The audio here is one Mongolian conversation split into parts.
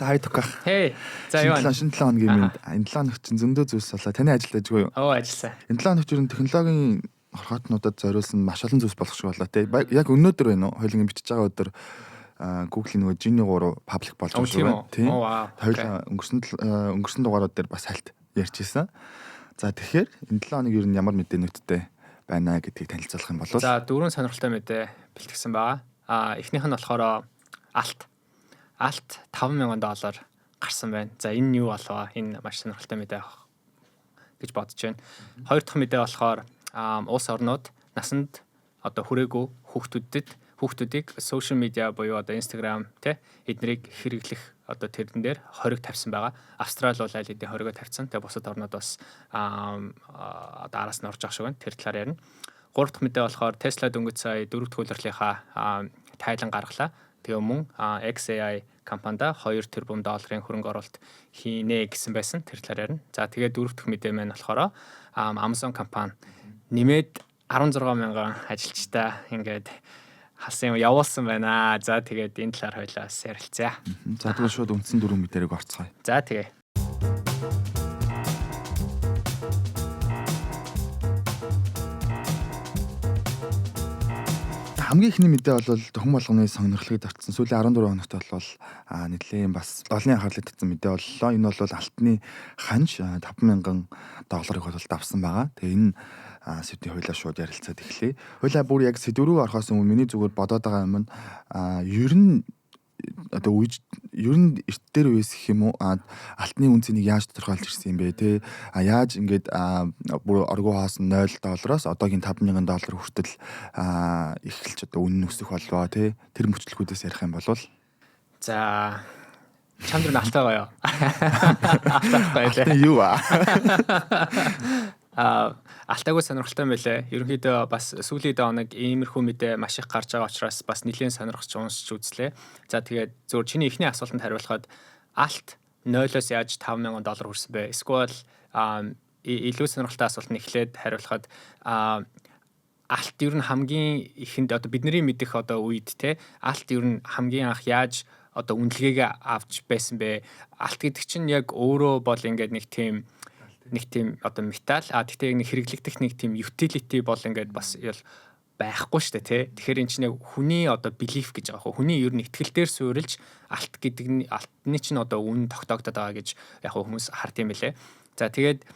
За, хай туках. Хей. За, юу вэ? Шинэ 7 хоногийн мэнд. Энэ 7 хоног чинь зөндөө зүйлс боллоо. Таны ажил ажгүй юу? Оо, ажилласан. Энэ 7 хоногт ер нь технологийн хорхоотнуудад зориулсан маш олон зүйлс болох шиг боллоо те. Яг өнөөдөр байна уу? Хоёуланг бичиж байгаа өдөр Google-ийн нөгөө Genie 3 public болж байгаа шүү байна. Тийм. Хоёулаа өнгөрсөн дугаарууд дээр бас хальт ярьж ирсэн. За, тэгэхээр энэ 7 хоног ер нь ямар мэдээнүүдтэй байна гэдгийг танилцуулах юм бол. За, дөрвөн сонирхолтой мэдээ бэлтгэсэн байгаа. Эхнийх нь болохоор алт. Алт 5000 доллар гарсан байна. За, энэ нь юу болов? Энэ маш сонирхолтой мэдээ авах гэж бодож байна. Хоёр дахь мэдээ болохоор улс орнууд насанд одоо хүрээгүй хүүхдүүдийг social media буюу одоо Instagram те эднэрийг хэрэглэх одоо тэрэн дээр хориг тавьсан байгаа. Австрали бол аль хэдийн хоригоо тавьсан. Тэгээ бусад орнууд бас одоо араас нь орж байгаа шиг байна. Тэр талаар ярина. Гурав дахь мэдээ болохоор Tesla дөнгөж сая дөрөв дэх улирлынхаа тайлан гаргалаа. Тэгээ мөн XAI компанида 2 тэрбум долларын хөрөнгө оруулалт хийнэ гэсэн байсан. Тэр талаар ярина. За, тэгээ дөрөв дэх мэдээ маань болохоор Amazon компани нэмээд 16 мянган ажилчтай ингээд халсан юм явуулсан байна. За, тэгээд энэ талаар хоёлаа бас ярилцъя. За, тэгвэл шууд үндсэн дөрвөн мэдэрэг орцгоё. За, тэгээ. Хамгийн ихний мэдээ бол хүн болгоны сонирхлыг татсан. Сүүлийн 14 хоногт бол нэлээд бас олонний анхаарлыг татсан мэдээ боллоо. Энэ бол алтны ханш 5000 долларыг бол давсан байгаа. Тэгээ энэ сэдвийн хоёлаа шууд ярилцаад эхлэе. Хоёлаа бүр яг сэдв рүү орохоос өмнө миний зүгээр бодоод байгаа юм нь ер нь одоо үеж ер нь эрт дээр үес гэх юм уу, алтны үн цэнийг яаж тодорхойлж ирсэн юм бэ те, яаж ингээд бүр оргуу хоосон 0 доллароос одоогийн 5000 доллар хүртэл эхэлж одоо үнэ өсөх болвоо те, тэр мөчлөгүүдээс ярих юм бол. За, чамд руу алт байгаа юу? Алт байхгүй юу аа? Алтаагүй сонирхолтой юм байлээ. Ерөнхийдөө бас сүүлийн хоног иймэрхүү мэдээ маш их гарч байгаа учраас бас нэлээд сонирхож уншиж үзлээ. За, тэгээд зөвхөн чиний эхний асуултанд хариулахад алт 0-оос яаж 5000 доллар хүрсэн бэ? Эсвэл илүү сонирхолтой асуулт нь эхлээд хариулахад алт ер нь хамгийн ихэнд одоо бидний мэдэх одоо үед те алт ер нь хамгийн анх яаж одоо үнэлгээгээ авч байсан бэ? Алт гэдэг чинь яг өөрөө бол ингээд нэг тийм одоо металл, гэхдээ нэг хэрэглэгдэх нэг тийм utility бол ингээд бас байхгүй шүү дээ тий. Тэгэхээр эн чинь яг хүний одоо belief гэж байгаа хөө. Хүний ер нь итгэл дээр суурилж алт гэдэг нь алтны чинь одоо үн тогтоогдоод байгаа гэж яг хүмүүс хард юм билэ. За, тэгээд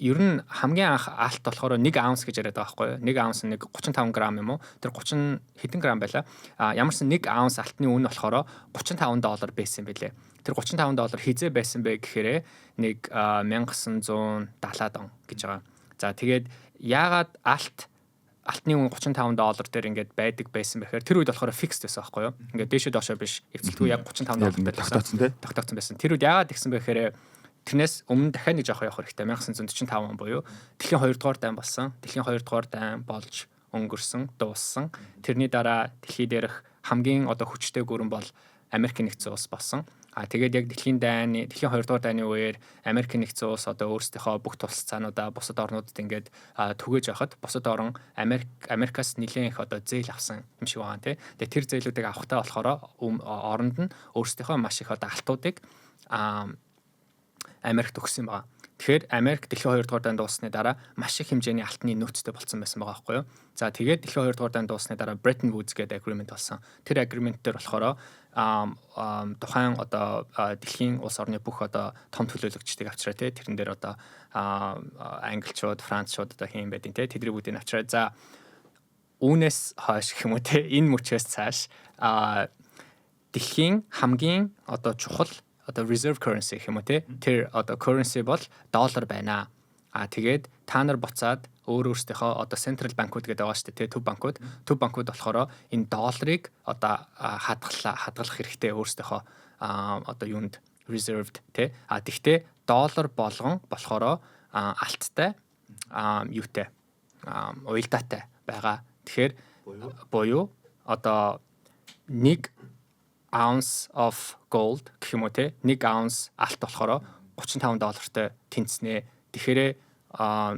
ер нь хамгийн анх алт болохоор 1 аунс гэж яриад байгаа байхгүй юу? 1 аунс нэг 35 грамм юм уу? Тэр 30 хэдэн грамм байла. Ямарсан 1 аунс алтны үн болохоор 35 доллар байсан юм билэ. Тэр 35 доллар хизээ байсан бэ гэхээр нэг 1970-аад он гэж байгаа. За, тэгээд яагаад алтны үн 35 доллар дээр ингээд байдаг байсан бэхээр тэр үед болохоор fixed байсан байхгүй юу? Ингээд дээшээ доошоо биш, эвцэлтгүй яг 35 доллар дээр тогтооцсон тий. Тогтооцсон байсан. Тэр үед яагаад тэгсэн бэ гэхээр тэрнээс өмнө дахиад нэг жоох явах хэрэгтэй. 1945 он буюу дэлхийн 2 дугаар дайн болсон. Дэлхийн 2 дугаар дайн болж өнгөрсөн, дууссан. Тэрний дараа дэлхий дээрх хамгийн одоо хүчтэй гүрэн бол Америк нэгдсэн улс болсон. А тэгээд яг дэлхийн 2 дугаар дайны үеэр Америк нэгдсэн улс одоо өөрсдийнхөө бүх тусалцаануудаа бусад орнуудад ингээд түгээж байхад бусад орон Америкаас нэлээд их одоо зээл авсан юм шиг байгаа тий. Тэгээд тэр зээлүүдийг авахтаа болохоор оронд нь өөрсдийнхөө маш их одоо алтуудыг Америкт өгсөн байгаа. Тэгэхээр Америк дэлхийн 2 дугаар дайн дууссаны дараа маш их хэмжээний алтны нөөцтэй болцсон байсан байгаа байхгүй юу. За, тэгээд дэлхийн 2 дугаар дайн дууссаны дараа Bretton Woods гэдэг agreement болсон. Тэр agreement дээр болохоор тухайн одоо дэлхийн улс орны бүх одоо том төлөөлөгчдийг авчираа те, тэрэн дээр одоо англичууд, францчууд одоо хийм байдیں۔ те, тэдний бүгдийг авчираа. За, үүнээс хойш гэх юм уу те, энэ мөчөөс цааш дэлхийн хамгийн одоо чухал одоо reserve currency гэх юм уу те, тэр одоо currency бол доллар байна. А тэгээд та нар буцаад өөр өөрсдийнхөө одоо central банкуд гэдэг байгаа шүү дээ, төв банкуд. Төв банкуд болохоор энэ долларыг одоо хадгалах хэрэгтэй өөрсдийнхөө одоо юунд reserved те. А тэгтээ доллар болгон болохоор алттай юутай уялдаатай байгаа. Тэгэхээр буюу одоо 1 ounce of gold гэх юм уу те, 1 ounce алт болохоор 35 доллартай тэнцнэ. Тэгэхээр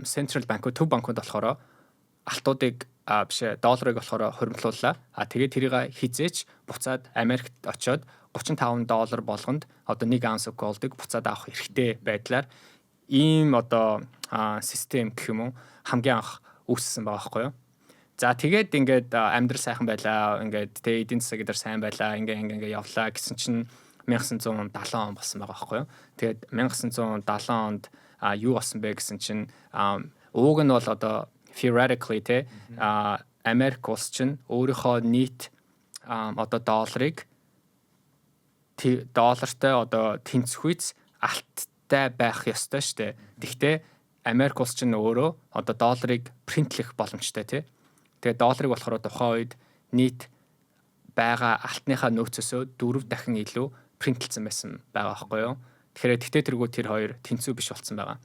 central bank, төв банкуд болохоор алтуудыг биш, долларыг болохоор хуримтлууллаа. А тэгээд тэрийг хизээч буцаад Америкт очиод 35 доллар болгонд одоо 1 ounce of gold-ыг буцаад авах эрхтэй байдлаар ийм одоо систем гэх юм уу, хамгийн анх үүссэн байгаа байхгүй юу. За, тэгээд ингээд амьдрал сайхан байлаа, ингээд тэ эдийн засаг дээр сайн байлаа, ингээ ингээ ингээ явлаа гэсэн чинь 1970 он болсон байгаа байхгүй юу. Тэгээд 1970 онд юу болсон бэ гэсэн чинь ууг нь бол одоо theoretically те Америк улс чинь өөрийнхөө нийт одоо долларыг доллартай одоо тэнцвэхүйц алттай байх ёстой шүү дээ. Тэгвэл Америк улс чинь өөрөө одоо долларыг print лэх боломжтой тий. Тэгээ долларыг болохоор тухайн үед нийт байгаа алтныхаа нөөцөөсөө 4 дахин илүү print лсэн байсан байгаа байхгүй юу. Тэгэхээр тэгтээ тэргүй тэр хоёр тэнцүү биш болсон байгаа.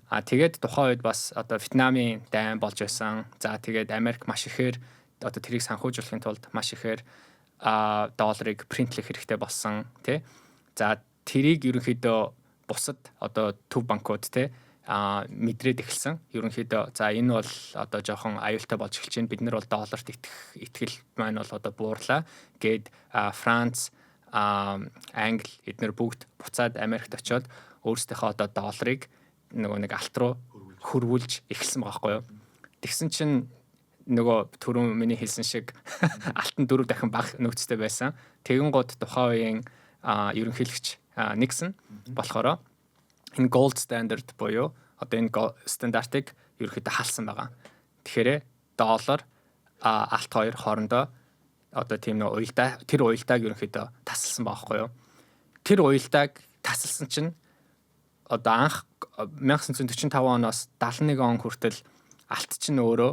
А тэгээд тухайн үед бас одоо Вьетнамын дайн болж байсан. За, тэгээд Америк маш ихээр одоо тэрийг санхүүжүүлэхийн тулд маш ихээр долларыг print лэх хэрэгтэй болсон тий. За, тэрийг ерөнхийдөө бусад одоо төв банкуд тий мэдрээд эхэлсэн. Ерөнхийдөө за, энэ бол одоо жоохон аюултай болж эхэлж байна. Бид нар бол долларт итгэх итгэл маань бол одоо буурлаа гээд Франц, Англи эднэр бүгд буцаад Америкт очиод өөрсдийнхөө одоо долларыг нөгөө нэг алт руу хөрвүүлж эхэлсэн байгаа байхгүй юу. Тэгсэн чинь нөгөө түрүүн миний хэлсэн шиг алтан 4 дахин бага нөөцтэй байсан. Тэгэн гууд тухайн үеийн ерөнхийлөгч Никсон болохоор энэ gold standard буюу одоо энэ стандартыг ерөнхийдөө халсан байгаа. Тэгэхээр доллар, алт хоёр хоорондоо одоо тийм нэг уялдаа, тэр уялдааг ерөнхийдөө тасалсан байгаа байхгүй юу. Тэр уялдааг тасалсан чинь одоо анх 1945 оноос 71 он хүртэл алт чинь өөрөө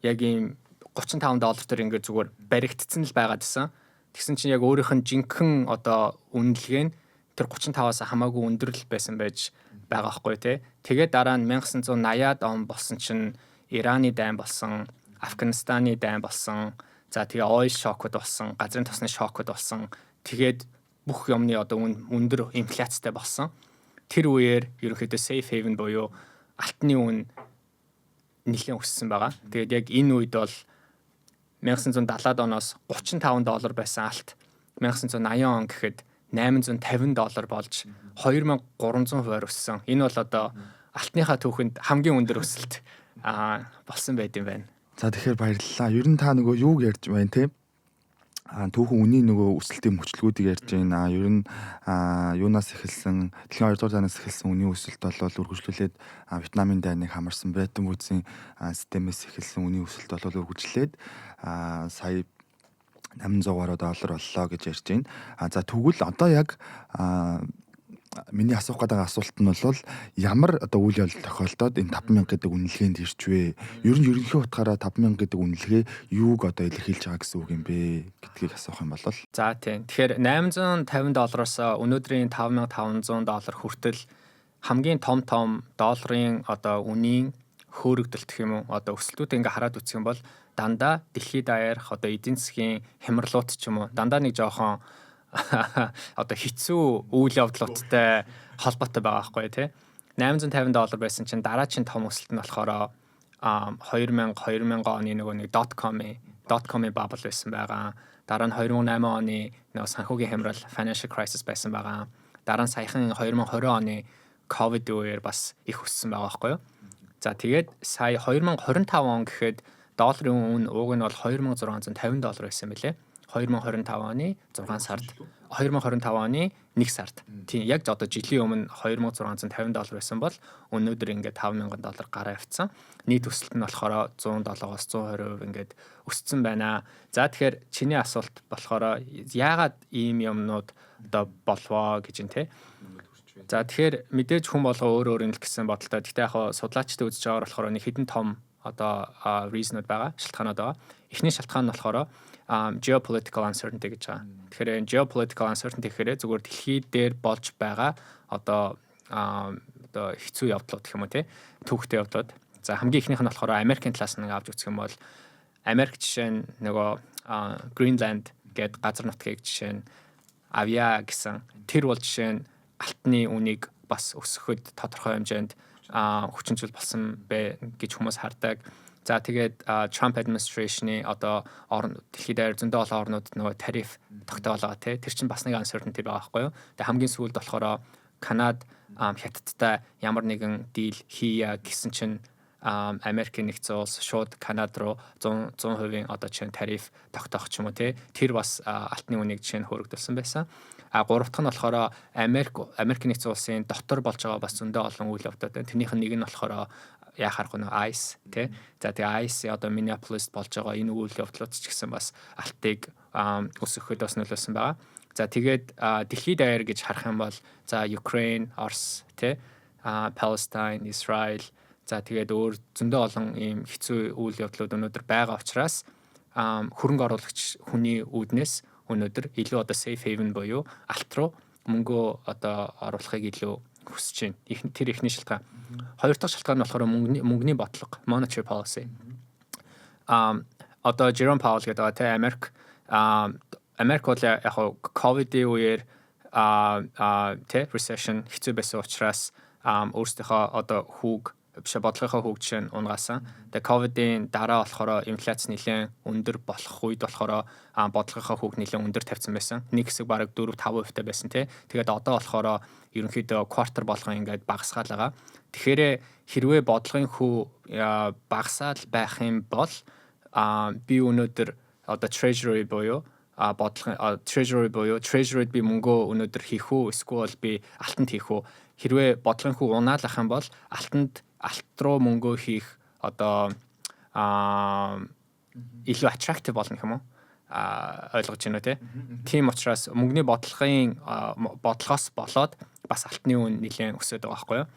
яг ийм 35 доллар дээр ингээд зүгээр баригдсан л байгаад исэн. Тэгсэн чинь яг өөрийнх нь жинхэнэ одоо үнэлгээ нь тэр 35-аас хамаагүй өндөр л байсан байж байгаа байхгүй тий. Тэгээд дараа нь 1980-ад он болсон чинь Ираны дайн болсон, Афганистаны дайн болсон. За, тэгээ oil shock-ууд болсон, газрын тосны шокууд болсон. Тэгээд бүх юмны одоо өндөр инфляцтай болсон. Тэр үеэр ерөнхийдөө safe haven буюу алтны үн нэлээд өссөн байгаа. Тэгээд яг энэ үед бол 1970-ад оноос 35 доллар байсан алт 1980 он гэхэд 850 доллар болж 2300% өссөн. Энэ бол одоо алтныхаа түүхэнд хамгийн өндөр өсөлт болсон байт юм байна. За, тэгэхээр баярлалаа. Ер нь та нөгөө юуг ярьж байна те? Түүхэн үнийн нөгөө өсөлтийн мөчлөгүүдийг ярьж байна. Ер нь юунаас эхэлсэн, дэлхийн 2 дугаар дайнаас эхэлсэн үнийн өсөлт бол үргэлжлүүлээд Вьетнамын дайныг хамарсан, Бреттон Вудсийн системээс эхэлсэн үнийн өсөлт бол үргэлжлээд сая 800 гаруй доллар боллоо гэж ярьж байна. За, тэгвэл одоо яг миний асуух гэдэг асуулт нь бол ямар одоо үйл явдал тохиолдоод энэ 5000 гэдэг үнэлгээнд ирч вэ? Ер нь ерөнхий утгаараа 5000 гэдэг үнэлгээ юуг одоо илэрхийлж байгаа гэсэн үг юм бэ гэдгийг асуух юм бол. За, тийм. Тэгэхээр 850 доллароос өнөөдрийн 5500 доллар хүртэл хамгийн том том долларын одоо үнийн хөөрөгдөлт гэх юм уу, одоо өсөлтүүдийг ингээ хараад үзэх юм бол дандаа дэлхийд даяарх одоо эдийн засгийн хямралууд ч юм уу, дандаа нэг жоохон одоо хэцүү үйл явдлуудтай холбоотой байгаа байхгүй тий. 850 доллар байсан чинь дараагийн том өсөлт нь болохоор 2000 2000 оны нөгөө нэг dot com-ийн bubble байсан байгаа. Дараа нь 2008 оны нөгөө санхүүгийн хямрал, financial crisis байсан байгаа. Дараа нь саяхан 2020 оны COVID үеэр бас их өссөн байгаа байхгүй юу? За, тэгээд сая 2025 он гэхэд долларын үн уг нь бол 2650 доллар байсан мөлий. 2025 оны 6 сард, 2025 оны 1 сард. Тийм, яг одоо жилийн өмнө 2650 доллар байсан бол өнөөдөр ингээд 5000 доллар гараа явцсан. Нийт өсөлт нь болохоор 107-оос 120% ингээд өссөн байна. За, тэгэхээр чиний асуулт болохоор яагаад ийм юмнууд одоо болвоо гэж юм те. За, тэгэхээр мэдээж хүн болго өөр өөр юм л гэсэн бодолтой. Гэхдээ яг судлаачдад үзэж байгаагаар болохоор нэг хэдэн том одоо reason-ууд байгаа, шалтгаанууд байгаа. Эхний шалтгаан нь болохоор geopolitical uncertainty гэж байгаа. Тэгэхээр энэ geopolitical uncertainty гэхээр зүгээр дэлхий дээр болж байгаа одоо хэцүү явдлууд гэх юм уу те, түүхтэй явдлууд. За, хамгийн эхнийх нь болохоор Америкийн талаас нь авч үзэх юм бол Америк жишээ нь нөгөө Greenland гээд газар нутгийг жишээ нь авъя гэсэн. Тэр бол жишээ нь алтны үнийг бас өсгөхөд тодорхой хэмжээнд хүчин зүйл болсон бэ гэж хүмүүс хардаг. За, тэгээд Trump administration-ы одоо орон дэлхийд даяар зөндөө олон орнуудад нөгөө тариф тогтоолоо, тий. Тэр чинь бас нэг uncertainty байгаа байхгүй юу. Тэгээд хамгийн сүүлд болохоор Канад Хятадтай ямар нэгэн deal хийя гэсэн чинь Америкийн нэгдсэн улс шууд Канад руу 100 100% одоо чинь тариф тогтоох ч юм уу, тий. Тэр бас алтны үнийг жишээ нь хөөрөгдүүлсэн байсан. А гурав дахь нь болохоор Америк нэгдсэн улсын дотор болж байгаа бас зөндөө олон үйл явдлууд байна. Тэрнийх нь нэг нь болохоор яа харах нь ICE, тий. За, тэгээ ICE одоо Minneapolis болж байгаа энэ үйл явдлууд ч гэсэн бас алтыг өсгөхөд бас нөлөөлсөн байгаа. За, тэгээд дэлхийд даяар гэж харах юм бол за Украин, Орос, тий, Palestine, Israel, за тэгээд өөр зөндөө олон ийм хэцүү үйл явдлууд өнөөдөр байгаа учраас хөрөнгө оруулагч хүний үүднээс өнөөдөр илүү одоо safe haven буюу алт руу мөнгөө одоо оруулахыг илүү хүсэж байна. Тэр эхний шалтгаан. Хоёр дахь шалтгаан нь болохоор мөнгөний бодлого, monetary policy. Одоо Jerome Powell гэдэг байгаа, те, Америк бол яг ковидын үеэр те recession хэцүү байсан учраас өөрсдийнхөө одоо хүүг биш, бодлогынхоо хүүг жишээ нь унагаасан. Тэгээ ковидын дараа болохоор инфляц нэлээд өндөр болох үед болохоор бодлогынхоо хүүг нэлээд өндөр тавьсан байсан. Нэг хэсэг бараг 4 5% та байсан, тий. Тэгээд одоо болохоор ерөнхийдөө quarter болгон ингээд багасгаал байгаа. Тэгэхээр хэрвээ бодлогын хүү багасаал байх юм бол би өнөөдөр одоо treasury буюу бодлогын treasury буюу treasury-д би мөнгөө өнөөдөр хийх үү, эсвэл би алтанд хийх үү? Хэрвээ бодлогын хүү унаалах юм бол алт руу мөнгөө хийх одоо илүү attractive болно юм уу? Ойлгож байна уу, те? Тийм учраас мөнгөний бодлогын бодлогоос болоод бас алтны үн нэлээд өсөд байгаа байхгүй юу?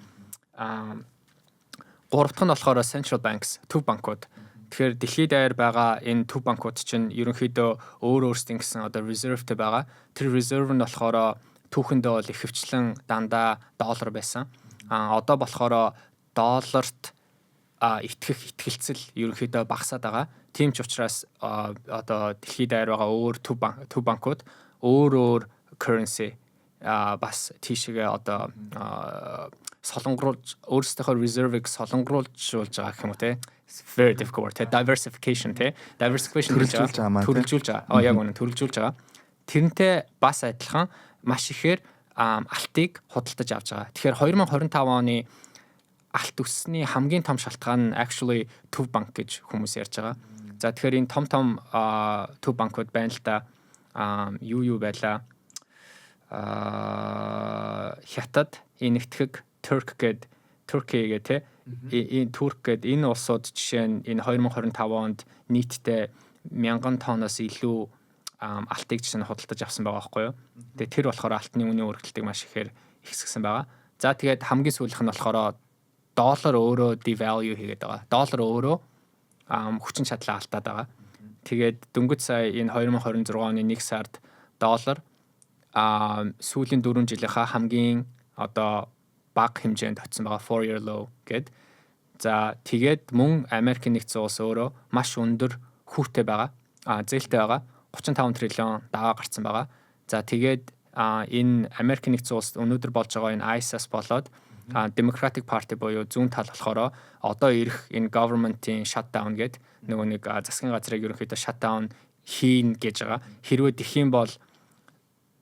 Гурав дахь нь болохоор central banks, төв банкуд. Тэгэхээр дэлхийд даяар байгаа энэ төв банкуд чинь ерөнхийдөө өөр өөрсдийн гэсэн одоо reserve-тэй байгаа. Тэр reserve нь болохоор түүхэндээ бол ихэвчлэн дандаа доллар байсан. А одоо болохоор долларт итгэх итгэлцэл ерөнхийдөө багасаад байгаа. Тийм ч учраас одоо дэлхийд даяар байгаа өөр төв банкуд өөр өөр currency бас тийшээгээ одоо солонгоруулж, өөрсдийнхөө reserve-ыг солонгоруулж байгаа гэх юм уу, те, very difficult word, те, diversification, те, diversification. Төрөлжүүлж байгаа маа. Төрөлжүүлж байгаа. Аа, яг үнэн, төрөлжүүлж байгаа. Тэрнтэй бас адилхан маш ихээр алтыг худалдаж авч байгаа. Тэгэхээр 2025 оны алт өссөний хамгийн том шалтгаан нь actually төв банк гэж хүмүүс ярьж байгаа. За, тэгэхээр энэ том том төв банкуд байна л да. Юу юу байлаа? Хятад, Энэтхэг, Турк гээд, Turkey гэ, те, энэ Турк гээд энэ улсууд жишээ нь энэ 2025 онд нийтдээ 1000 тонноос илүү алтыг жишээ нь худалдаж авсан байгаа байхгүй юу. Тэгээ тэр болохоор алтны үнийн өргөдөлтийг маш ихээр ихсгэсэн байгаа. За, тэгээд хамгийн сүүлийнх нь болохоор доллар өөрөө devalue хийгээд байгаа. Доллар өөрөө хүчин чадлаа алдаад байгаа. Тэгээд дөнгөж сая энэ 2026 оны 1 сард доллар сүүлийн 4 жилийнхаа хамгийн одоо бага хэмжээнд очсон байгаа, 4 year low гээд. За, тэгээд мөн Америкийн нэгдсэн улс өөрөө маш өндөр хүүтэй байгаа. Зээлтэй байгаа. 35 триллион дагаа гарцсан байгаа. За, тэгээд энэ Америкийн нэгдсэн улсад өнөөдөр болж байгаа энэ ICE-аас болоод Democratic Party буюу зүүн тал болохоор одоо ирэх энэ government-ийн shutdown гээд нөгөө нэг засгийн газрыг ерөнхийдөө shutdown хийн гэж байгаа. Хэрвээ тэгэх юм бол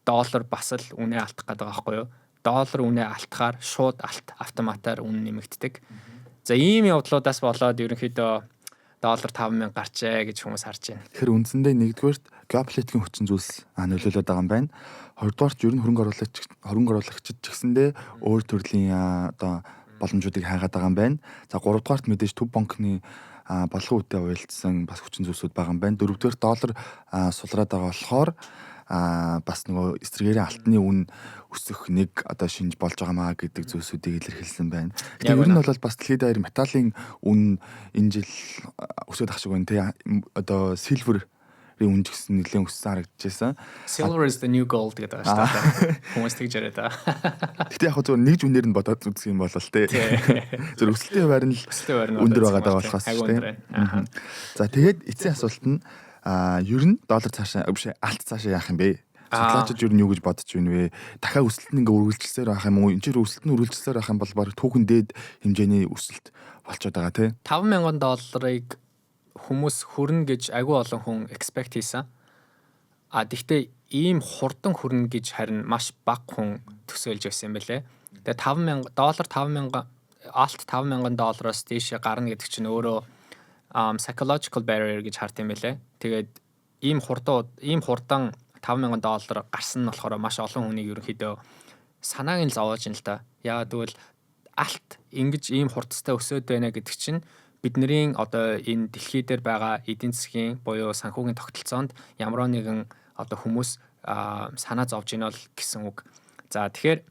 доллар бас л үнэ алдах гэдэг байгаа байхгүй юу? Доллар үнэ алтахаар шууд алт автоматар үнэ нэмэгддэг. За, ийм явдлуудаас болоод ерөнхийдөө доллар 5000 гарчээ гэж хүмүүс харж байна. Тэгэхээр үндсэндээ нэгдүгээрт геополитикийн хүчин зүйлс нөлөөлөд байгаа юм байна. Хоёрдугаарт ер нь хөрөнгө оруулагчид ч гэсэндээ өөр төрлийн одоо боломжуудыг хайгаад байгаа юм байна. За, гуравдугаарт мэдээж төв банкны бодлогын үедээ уялдсан бас хүчин зүйлсүүд байгаа юм байна. Дөрөвдүгээр доллар сулраад байгаа болохоор бас нөгөө эсрэгээрээ алтны үн өсөх нэг одоо шинж болж байгаа маа гэдэг зүйлсүүдийг илэрхийлсэн байна. Тэгээ ер нь бол бас дэлхийд даяар металлын үн энэ жил өсөд ах шиг байна, тий. Одоо silver үн ч гэсэн нэлээд өссөн харагдчихсан. Silver is the new gold гэдэг байгаа шүү дээ. Хүмүүс тэгж яриад байгаа. Гэтэ яг зөв нэг үнээр нь бодоод үзэх юм бол, тий. Зөв, өсөлтийн хуваар нь л өндөр байгаа даа болохоос, тий. За, тэгээд эцсийн асуулт нь ер нь доллар цаашаа биш, алт цаашаа яах юм бэ? Судлаачид ер нь юу гэж бодож байна вэ? Дахиад өсөлт нь ингээ үргэлжилсээр байх юм уу? Энэ чир өсөлт нь үргэлжилсээр байх юм бол баг түүхэн дээд хэмжээний өсөлт Болчиход байгаа, тий. 5000 долларыг хүмүүс хүрнэ гэж айгүй олон хүн expect хийсэн. А тэгтээ ийм хурдан хүрнэ гэж харин маш бага хүн төсөөлж байсан юм байлээ. Тэгээ 5000 доллар, 5000, алт 5000 доллароос дээшээ гарна гэдэг чинь өөрөө psychological barrier гэж хард юм байлээ. Тэгээд ийм хурдан 5000 доллар гарсан нь болохоор маш олон хүнийг ерөнхийдөө санааг нь л зовоож ин л да. Яагаад гэвэл алт ингэж ийм хурдтай өсөөд байна гэдэг чинь бидний одоо энэ дэлхий дээр байгаа эдийн засгийн буюу санхүүгийн тогтолцоонд ямар нэгэн одоо хүмүүс санаа зовж ийн бол гэсэн үг. За, тэгэхээр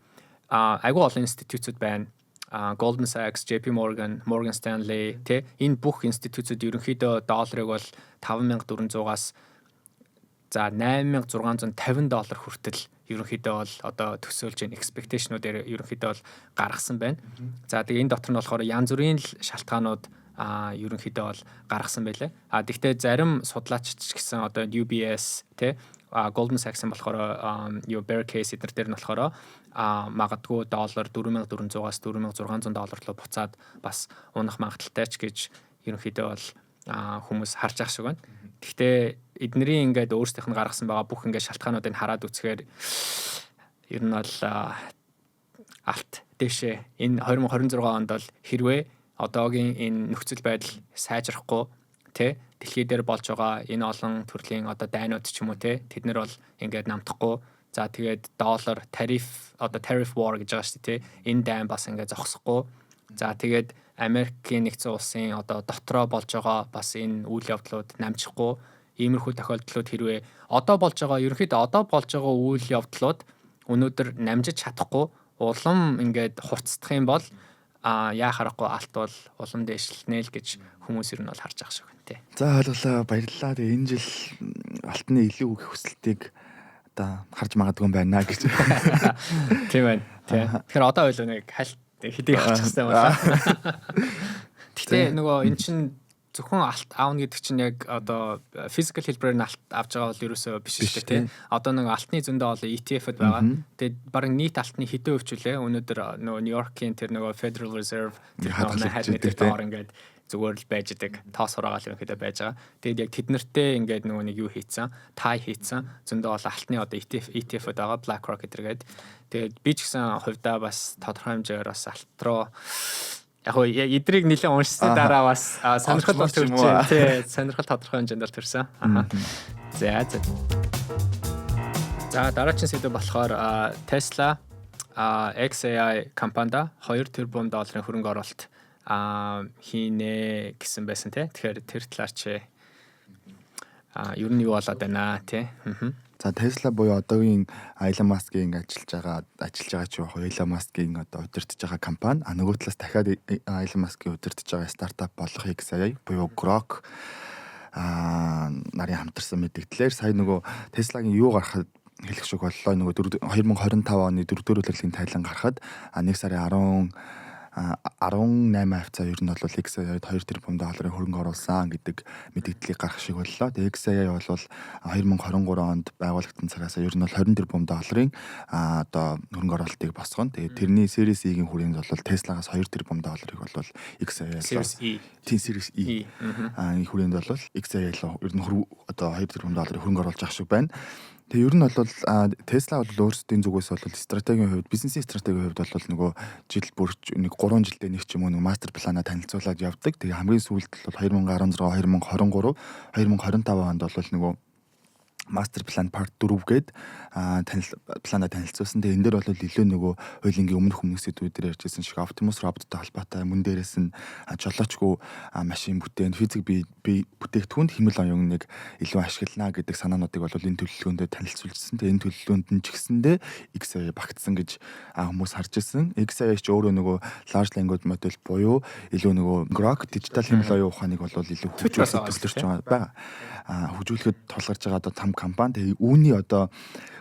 айгүй олон институтууд байна. Goldman Sachs, JP Morgan, Morgan Stanley, тэ, энэ бүх институтууд ерөнхийдөө долларыг бол 5400-аас за 8650 доллар хүртэл ерөнхийдөө бол одоо төсөөлж байна, expectation -уудаар ерөнхийдөө бол гаргасан байна. За, тэгээ энэ дотор нь болохоор янз бүрийн л шалтгаанууд ерөнхийдөө бол гаргасан байлээ. А тэгтээ зарим судлаач ч гэсэн одоо UBS, тэ, Goldman Sachs-ын болохоор юу, bear case эднэр дээр нь болохоор магадгүй доллар 4400-аас 4600 доллар руу буцаад бас унах магадлалтай ч гэж ерөнхийдөө бол хүмүүс харж байгаа шиг байна. Гэхдээ эднэрийн ингээд өөрсдийнх нь гаргасан байгаа бүх ингээд шалтгаануудыг хараад үзэхээр ер нь бол алт дээшээ энэ 2026 онд бол хэрвээ одоогийн энэ нөхцөл байдал сайжрахгүй, тэ, дэлхий дээр болж байгаа энэ олон төрлийн одоо дайнууд ч юм уу, тэ, тэд нар бол ингээд намтахгүй, за, тэгээд доллар тариф, одоо tariff war гэж байгаа шүү дээ, тэ, энэ дайн бас ингээд зогсохгүй, за, тэгээд Америкийн нэгдсэн улсын одоо дотроо болж байгаа бас энэ үйл явдлууд намжихгүй, иймэрхүү тохиолдлууд хэрвээ одоо болж байгаа, ерөнхийдөө одоо болж байгаа үйл явдлууд өнөөдөр намжиж чадахгүй улам ингээд хурцдах юм бол яа харахгүй алт бол улам дээшлэнэ л гэж хүмүүс ер нь бол харж байгаа шиг байна, тий. За, ойлголоо, баярлалаа. Тэгээ энэ жил алтны илүү их өсөлтийг одоо харж магадгүй юм байна гэж. Тийм байна. Тий. Тэгэхээр одоо ойлоо нэг хальт хэдийг авчих хэрэгтэй байна. Гэтэ нөгөө эн чин зөвхөн алт аавна гэдэг чинь яг одоо physical хэлбэрээр нь алт авч байгаа бол ерөөсөө биш шүү дээ, тий. Одоо нэг алтны зөндөө олон ETF-д байгаа. Тэгээд бараг нийт алтны хэдэн хувь ч үлээ өнөөдөр нөгөө Нью-Йоркийн тэр нөгөө Federal Reserve тэр хайрны тэр доор ингээд зүгээр л байж идэг. Тоос сураагаал ерөнхийдөө байж байгаа. Тэгээд яг тэд нартэй ингээд нөгөө нэг юу хийцэн, tie хийцэн зөндөө олон алтны одоо ETF-д байгаа, BlackRock гэдэргээд. Тэгээд би ч гэсэн хувьдаа бас тодорхой хэмжээгээр бас алт руу яг хөө эдрийг нэлээд уншсны дараа бас сонирхол бол төрж, тий, сонирхол тодорхой хэмжээнд бол төрсөн. Аха. За. За, дараагийн сэдэв болохоор Tesla XAI компанид 2 тэрбум долларын хөрөнгө оруулалт хийнэ гэсэн байсан, тий. Тэгэхээр тэр талаар чи ер нь юу болоод байна, тий? За, Tesla буюу одоогийн Elon Musk-ийн ажиллаж байгаа ч яг Elon Musk-ийн одоо удирдах байгаа компани. А нөгөө талаас дахиад Elon Musk-ийн удирдах байгаа стартап болох XAI буюу Grok нарын хамтарсан мэдээлэлээр сая нөгөө Tesla-гийн юу гаргахад хэлэх шиг боллоо. Нөгөө 2025 оны дөрөвдүгээр улирлын тайлан гарахад 1 сарын 18 хавцаа ер нь бол XAI-д 2 тэрбум долларын хөрөнгө оруулсан гэдэг мэдээллийг гаргах шиг боллоо. Тэгээ XAI бол 2023 онд байгуулагдсан цагаас ер нь бол 20 тэрбум долларын одоо хөрөнгө оруулалтыг босгоно. Тэгээ тэрний Series E-ийн хүрээнд бол Tesla-гаас 2 тэрбум долларыг бол XAI Series E. Тийм, Series E. Энэ хүрээнд бол XAI ер нь одоо 2 тэрбум долларын хөрөнгө оруулж авах шиг байна. Тэгээ ер нь бол Tesla бол өөрсдийн зүгээс бол стратегийн хувьд, бизнесийн стратегийн хувьд бол нөгөө жил бүр нэг 3 жилдээ нэг ч юм уу нэг master plan аа танилцуулаад явдаг. Тэгээ хамгийн сүүлд бол 2016, 2023, 2025 онд бол нөгөө master plan part 4 гээд танил планаа танилцуулсан. Тэгээ энэ дээр бол илүү нөгөө хуулингийн өмнөх өмнөх сэдвүүд дээр ярьжсэн шиг Optimus robot-той холбоотой, мөн дээрээс нь жолоочгүй машин бүтээн, физик бие бүтээгдэхүүнд хиймэл оюуныг илүү ашиглана гэдэг санаануудыг бол энэ төлөвлөгөөнд танилцуулжсэн. Тэгээ энэ төлөвлөгөөнд нь ч гэсэндээ XAI багтсан гэж хүмүүс харж ирсэн. XAI ч өөрөө нөгөө large language model буюу илүү нөгөө Grok дижитал хиймэл оюун ухааныг бол илүү хөгжүүлэх төлөвлөж байгаа. Хөгжүүлэхэд тулгарч байгаа одоо том компани. Тэгээ үүний одоо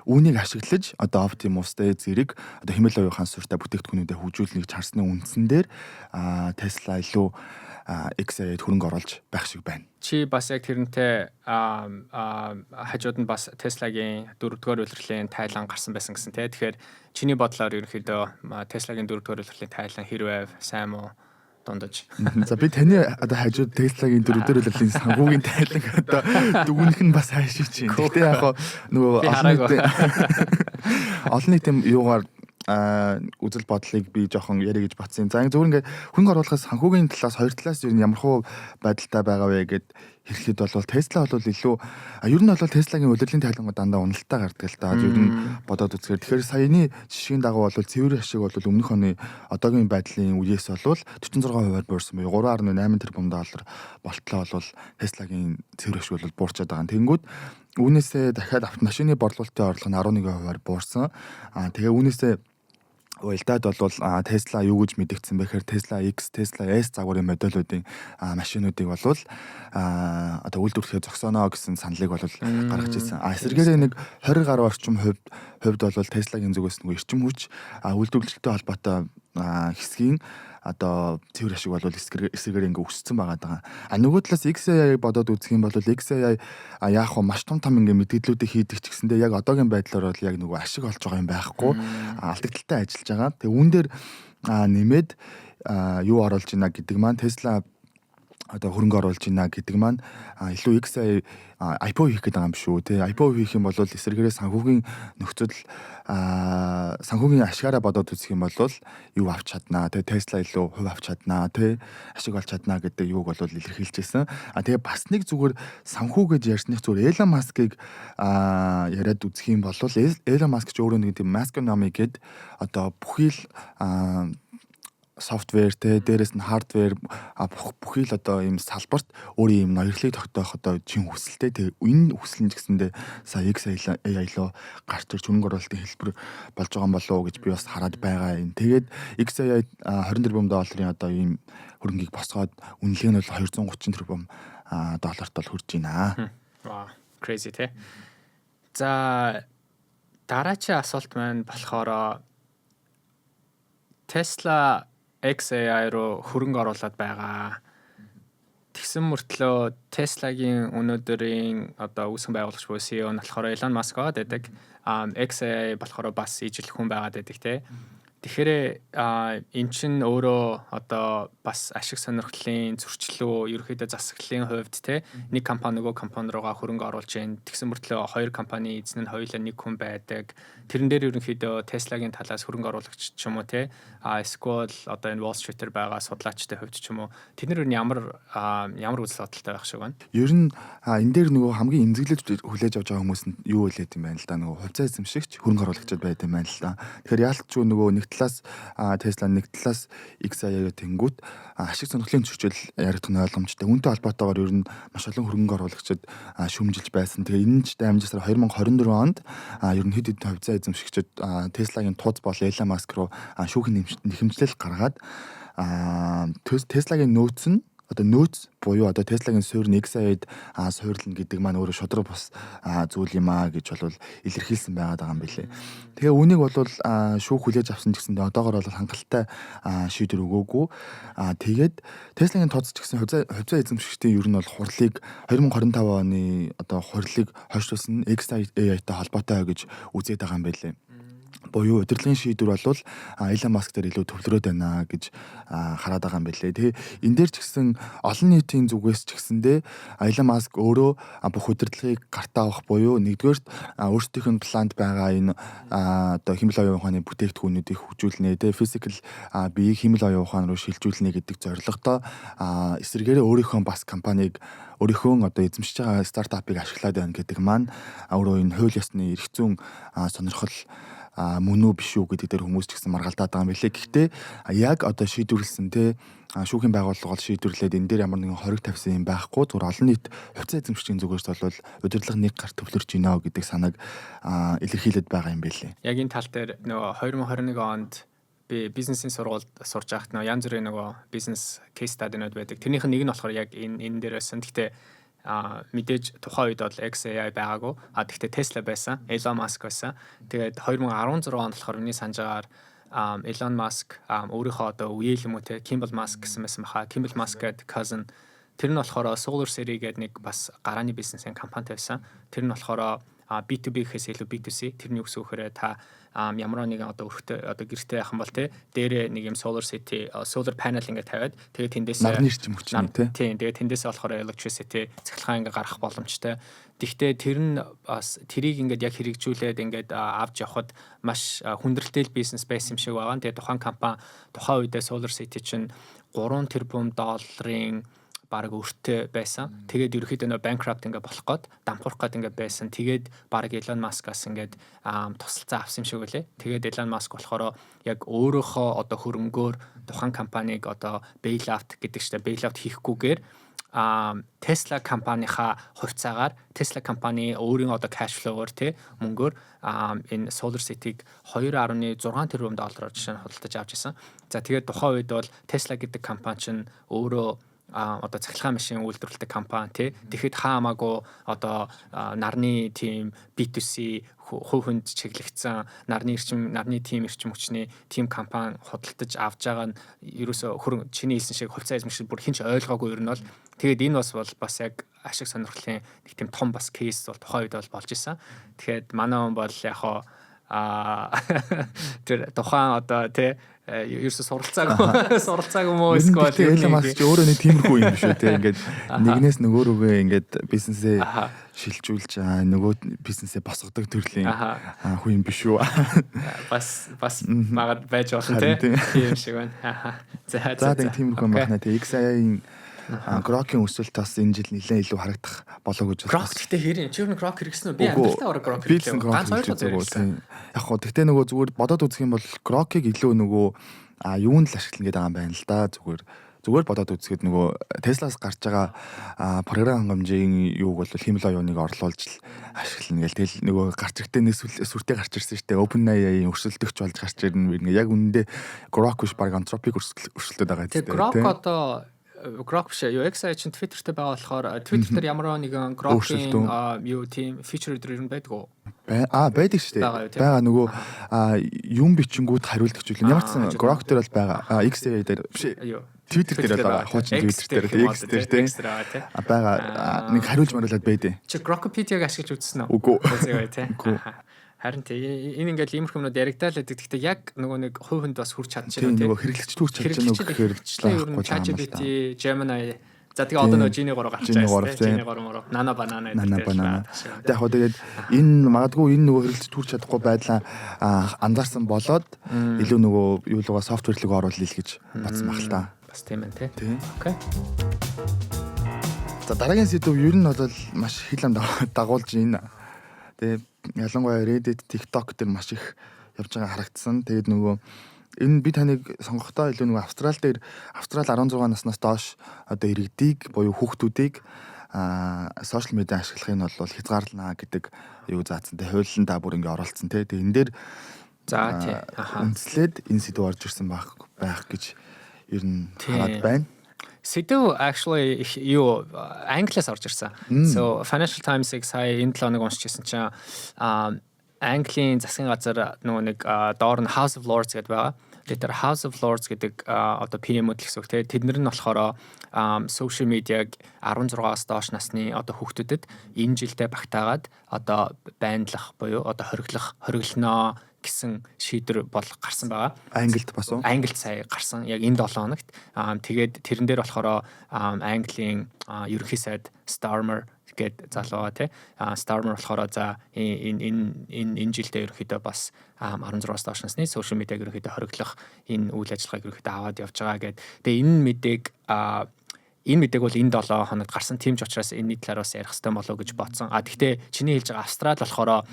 үүнийг ашиглаж одоо Optimus-тэй зэрэг одоо хиймэл оюун ухаан суурьтай бүтээгдэхүүнүүдэд хөгжүүлнэ гэж харсны үндсэн дээр Tesla илүү XAI-д хөрөнгө оруулж байх шиг байна. Чи бас яг тэрнтэй хажууд нь бас Tesla-гийн дөрөвдүгээр улирлын тайлан гарсан байсан гэсэн, тий. Тэгэхээр чиний бодлоор ерөнхийдөө Tesla-гийн дөрөвдүгээр улирлын тайлан хэрвээ сайн муу Дундаж. За, би таны одоо хажууд Tesla-гийн дөрөвдөр улирлын санхүүгийн тайлан одоо дүгнэх нь бас хайшиж чинь. Гэхдээ яг нөгөө олон нийтийн юугаар үзэл бодлыг би жоохон яриа гэж батсан. За, зүгээр ингээд хөрөнгө оруулахаас санхүүгийн талаас, хоёр талаас ер нь ямар хуу байдалтай байгаа вэ гэд хэлэхэд бол Tesla бол илүү, ер нь бол Tesla-гийн улирлын тайлангууд дандаа уналтаа гардаг л да. Ер нь бодоод үзэхээр, тэгэхээр саяны жишгийн дагуу бол цэвэр ашиг бол өмнөх оны одоогийн байдлын үеэс бол 46%-аар буурсан буюу 3.8 тэрбум доллар болтлоо бол Tesla-гийн цэвэр ашиг бол буурчаад байгаа. Тэнгүүд үүнээсээ дахиад автомашины борлуулалтын орлого нь 11%-аар буурсан. Тэгээ үүнээсээ уялдаад бол Tesla юу гэж мэдэгдсэн бэ гэхээр Tesla X, Tesla S загварын модельүүдийн машинуудыг бол одоо үйлдвэрлэхээ зогсооно гэсэн саналыг бол гаргаж ирсэн. Эсвэргээрээ нэг 20 гаруй орчим хувьд бол Tesla-гийн зүгээс нэг эрчим хүч үйлдвэрлэлтэй холбоотой хэсгийн одоо цэвэр ашиг бол эсрэгээр ингээ өссөн байгаа даа. Нөгөө талаас XAI бодоод үзэх юм бол XAI яах вэ, маш том том ингээ мэдээллүүдийг хийдэг ч гэсэндээ яг одоогийн байдлаар бол яг нөгөө ашиг олж байгаа юм байхгүй. Алдагдалтай ажиллаж байгаа. Тэгээ үүн дээр нэмээд юу оруулж ийна гэдэг маань, Tesla одоо хөрөнгө оруулж ийна гэдэг маань илүү XAI IPO хийх гэдэг юм шүү те. IPO хийх юм бол эсрэгээрээ санхүүгийн нөхцөл, санхүүгийн ашгаараа бодоод үзэх юм бол юу авч чаднаа те, Tesla илүү хувь авч чаднаа те, ашиг олж чаднаа гэдэг юуг бол илэрхийлж байсан. Тэгээ бас нэг зүгээр санхүү гэж ярьсных зүгээр Elon Musk-ыг яриад үзэх юм бол Elon Musk ч өөрөө нэг тийм Muskonomy гэд одоо бүхий л software те, дээрэс нь hardware, бүхий л одоо ийм салбарт өөрийн ийм ноёрхлыг тогтоох одоо чин хүсэлтэй. Тэгээ энэ хүсэл нь ч гэсэндээ сая XAI руу гарч ирж хөрөнгө оруулалтын хэлбэр болж байгаа юм болов уу гэж би бас хараад байгаа юм. Тэгээд XAI 20 тэрбум долларын одоо ийм хөрөнгийг босгоод үнэлгээ нь бол 230 тэрбум долларт бол хүрж байна. Вау, crazy те. За, дараачийн асуулт маань болохоор Tesla XAI руу хөрөнгө оруулаад байгаа. Тэгсэн мөртлөө Tesla-гийн өнөөдрийн одоо үүсгэн байгуулагч буюу CEO нь болохоор Elon Musk байгаад байдаг. XAI болохоор бас ижил хүн байгаад байдаг те. Тэгэхээр эн чинь өөрөө одоо бас ашиг сонирхлын зөрчлөө, ерөөхдөө засаглалын хувьд те, нэг компани нөгөө компани руугаа хөрөнгө оруулж байна. Тэгсэн мөртлөө хоёр компани эзэн нь хоёулаа нэг хүн байдаг. Тэрэн дээр ерөнхийдөө Tesla-гийн талаас хөрөнгө оруулагч ч юм уу те, эсвэл одоо энэ Wall Street-ээр байгаа судлаачдын хувьд ч юм уу, тэд нар ямар ямар үзэл бодолтой байх шиг байна? Ер нь энэ дээр нөгөө хамгийн эмзэглэж хүлээж авч байгаа хүмүүс нь юу үлээд юм байна л да, нөгөө хувьцаа эзэмшигч, хөрөнгө оруулагчид байд юм байна л да. Тэгэхээр яалтчгүй нөгөө нэг талаас Tesla, нэг талаас XAI тэнгүүт ашиг сонирхлын зөрчил яригдах нь ойлгомжтой. Үүнтэй холбоотойгоор ер нь маш олон хөрөнгө оруулагчид шүүмжилж байсан. Тэгээ энэ ч дамжсаар 2024 онд ер нь хэд хэдэн хувьцаа эзэмшигчид Tesla-гийн тууз бол Elon Musk руу шүүхийн нэхэмжлэл гаргаад, Tesla-гийн нөөц нь, одоо нөөц буюу одоо Tesla-гийн суурь нь XAI-д суурлна гэдэг маань өөрөө шударга бус зүйл юм аа гэж бол илэрхийлсэн байгаад байгаа юм билээ. Тэгээ үүнийг бол шүүх хүлээж авсан ч гэсэндээ одоогор бол хангалттай шийдвэр өгөөгүй. Тэгээд Tesla-гийн тооцож гэсэн хувьцаа эзэмшигчдийн ер нь бол хурлыг 2025 оны одоо хурлыг хойшлуулсан XAI-тай холбоотой гэж үзээд байгаа юм билээ, буюу удирдлагын шийдвэр бол Elon Musk дээр илүү төвлөрөөд байна гэж хараад байгаа юм билээ. Тэгээ энэ дээр ч гэсэн олон нийтийн зүгээс ч гэсэндээ Elon Musk өөрөө бүх удирдлагыг гартаа авах буюу нэгдүгээрт өөрсдийнх нь планд байгаа энэ одоо хиймэл оюун ухааны бүтээгдэхүүнүүдийг хөгжүүлнэ, тэгээ physical биеийг хиймэл оюун ухаан руу шилжүүлнэ гэдэг зорилготой эсрэгээрээ өөрийнхөө бас компанийг, өөрийнхөө одоо эзэмшиж байгаа стартапыг ашиглаад байна гэдэг маань өөрөө энэ хууль ёсны эрх зүйн сонирхол мөн үү, биш үү гэдэг дээр хүмүүс ч гэсэн маргалдаад байгаа юм билээ. Гэхдээ яг одоо шийдвэрлсэн те, шүүхийн байгууллага бол шийдвэрлээд энэ дээр ямар нэгэн хориг тавьсан юм байхгүй. Зүгээр олон нийт хувьцаа эзэмшигчдийн зүгээс бол удирдлага нэг гар төвлөрч гинэ гэдэг санааг илэрхийлээд байгаа юм билээ. Яг энэ тал дээр нөгөө 2021 онд би бизнесийн сургуульд сурж байхад нөгөө янз бүрийн нөгөө бизнес case study-нууд байдаг. Тэрнийх нь нэг нь болохоор яг энэ дээр байсан. Гэхдээ мэдээж тухайн үед бол XAI байгаагүй. Тэгвэл Tesla байсан, Elon Musk байсан. Тэгээд 2016 онд болохоор миний санаж байгаагаар Elon Musk өөрийнхөө одоо үеэл юм уу те, Kimbal Musk гэсэн байсан баха. Kimbal Musk гэдэг cousin, тэр нь болохоор Solar City гэдэг нэг бас гарааны бизнесийн компани байсан. Тэр нь болохоор B2B гэхээс илүү B2C. Тэрний үгс үхээр та ямар нэгэн одоо өрхтөө, одоо гэрте байх юм бол те, дээрээ нэг юм solar city, solar panel ингээд тавиад, тэгээд тэндээс нарны эрчим хүчний те. Тийм, тэгээд тэндээс болохоор electricity, цахилгаан ингээд гарах боломжтой. Гэхдээ тэр нь бас тэрийг ингээд яг хэрэгжүүлээд ингээд авч явхад маш хүндрэлтэй бизнес байсан юм шиг байгаа. Тэгээд тухайн компани тухайн үедээ Solar City чинь 3 тэрбум долларын бараг өртөө байсан. Тэгээд ерөөхдөө нөө bankrupt ингээ болох гээд, дампуурах гээд ингээ байсан. Тэгээд бараг Elon Musk-аас ингээд тусалцаа авсан юм шиг үлээ. Тэгээд Elon Musk болохоор яг өөрөөхөө одоо хөрөнгөөр тухайн компанийг одоо bail out гэдэг чинь bail out хийхгүйгээр Tesla компанийнхаа хувьцаагаар, Tesla компани өөрийн одоо cash flow-оор тий, мөнгөөр энэ Solar City-г 2.6 тэрбум доллараар жишээ нь худалдаж авч ирсэн. За, тэгээд тухайн үед бол Tesla гэдэг компани чинь өөрөө одоо цахилгаан машин үйлдвэрлэдэг компани тий. Тэгэхэд хаа хамаагүй одоо нарны тийм B2C, хувь хүнд чиглэгдсэн нарны эрчим, нарны тийм эрчим хүчний тийм компани худалдаж авч байгаа нь ерөөсө хөрөн чиний хэлсэн шиг хувьцаа эзэмшил бүр хэн ч ойлгоогүй ер нь бол. Тэгээд энэ бас бол бас яг ашиг сонирхлын нэг тийм том бас case бол тухайн үед бол болж исэн. Тэгэхээр манай хүн бол яг хоо тэр тухайн одоо тий, ерөөсө суралцаагүй мөө эсвэл Elon Musk ч өөрөө нэг тиймэрхүү юм биш үү те, ингээд нэгнээс нөгөө рүүгээ ингээд бизнесээ шилжүүлж, нөгөө бизнесээ босгодог төрлийн хүн юм биш үү? Бас магад байж болно те, тийм шиг байна. За за, тиймэрхүү юм байна те. XAI-ийн Grok-ийн өсөлт бас энэ жил нэлээд илүү харагдах болоо гэж. Grok гэхдээ хэр юм? Чи ер нь Grok хэрэгсэн үү? Би амьдралтаа ороо Grok хэрэглээ. Ганц хоёр хэрэгсэн. Яг хоо гэхдээ нөгөө зүгээр бодоод үзэх юм бол Grok-ыг илүү нөгөө юунд л ашиглана гэдэг байгаа юм байна л да. Зүгээр бодоод үзэхэд нөгөө Tesla-ас гарч байгаа програм хангамжийн юуг бол хиймэл оюуныг орлуулж л ашиглана гэл. Тэгэл нөгөө гарч ирэхдээ нэг сүртэй гарч ирсэн шүү дээ. OpenAI-ийн өрсөлдөгч болж гарч ирнэ. Яг үнэндээ Grok биш, баг Anthropic өрсөлдөд байгаа тийм. Grok одоо Grok биш юу, XAI чинь Twitter-тэй байгаа болохоор Twitter дээр ямар нэгэн Grok-ийн юу тийм feature өдр ер нь байдаг уу? Байдаг шүү дээ. Байгаа, нөгөө юм бичингүүд хариулдаг ч үлээ. Ямар ч сан Grok дээр бол байгаа. XAI дээр биш. Twitter дээр байгаа. Хуучин Twitter дээр, X дээр тийм. Байгаа. Нэг хариулж мариулаад байдیں۔ Чи Grokopedia-г ашиглаж үзсэн үү? Үгүй. Үзээгүй тий. Харин тий, энэ ингээл иймэрхүү юмнууд яригдаал байдаг. Гэхдээ яг нөгөө нэг хувь хүнд бас хүрч чадчих тийм нөгөө хэрэглэгчд хүрч чадж байгаа гэхээр ер нь ChatGPT, Gemini. За, тэгээ одоо нөгөө Genie 3 гарч байгаа тийм. Genie 3 мөрөө. Nano Banana. Nano Banana. Тэг яг хоо тэгээд энэ магадгүй энэ нөгөө хэрэглэгчд хүрч чадахгүй байдлаа анзаарсан болоод илүү нөгөө юу луга software руу оруулъя л гэж бодсон баг л та. Бас тийм байна тий. Okay. За, дараагийн сэдэв ер нь бол маш хил ам дагуулж энэ. Тэгээ ялангуяа Reddit, TikTok дээр маш их явж байгаа харагдсан. Тэгээд нөгөө энэ би таныг сонгохдоо илүү нөгөө Австрал дээр, Австрал 16 наснаас доош одоо иргэдийг буюу хүүхдүүдийг social media ашиглахыг нь бол хязгаарлана гэдэг юу заасан. Тэг хуулиндаа бүр ингээ оролцсон тий. Тэг энэ дээр за тий. Үндэслээд энэ сэдэв орж ирсэн байх гэж ер нь хараад байна. Сэдэв actually юу, англиас орж ирсэн. So Financial Times-ыг сая энэ 7 хоног уншижсэн чинь Английн засгийн газар нөгөө нэг доор нь House of Lords гэдэг байгаа. Тэгээд тэр House of Lords гэдэг одоо PM-үүд л гэсэн үг те. Тэд нар нь болохоор social media-г 16-аас доош насны одоо хүүхдүүдэд энэ жилдээ багтаагаад одоо ban-лах буюу одоо хориглох, хориглоно гэсэн шийдвэр бол гарсан байгаа. Англид бас уу? Англид сая гарсан. Яг энэ 7 хоногт. Тэгээд тэрэн дээр болохоор Английн ерөнхий сайд Starmer гээд залуу байгаа тий. Starmer болохоор за энэ энэ энэ энэ жилдээ ерөнхийдөө бас 16-аас доош насны social media-г ерөнхийдөө хориглох энэ үйл ажиллагааг ерөнхийдөө аваад явж байгаа гэд. Тэгээ энэ мэдээг бол энэ 7 хоногт гарсан. Тийм ч учраас энэний талаар бас ярих хэрэгтэй болоо гэж бодсон. А тэгтээ чиний хэлж байгаа Австрал болохоор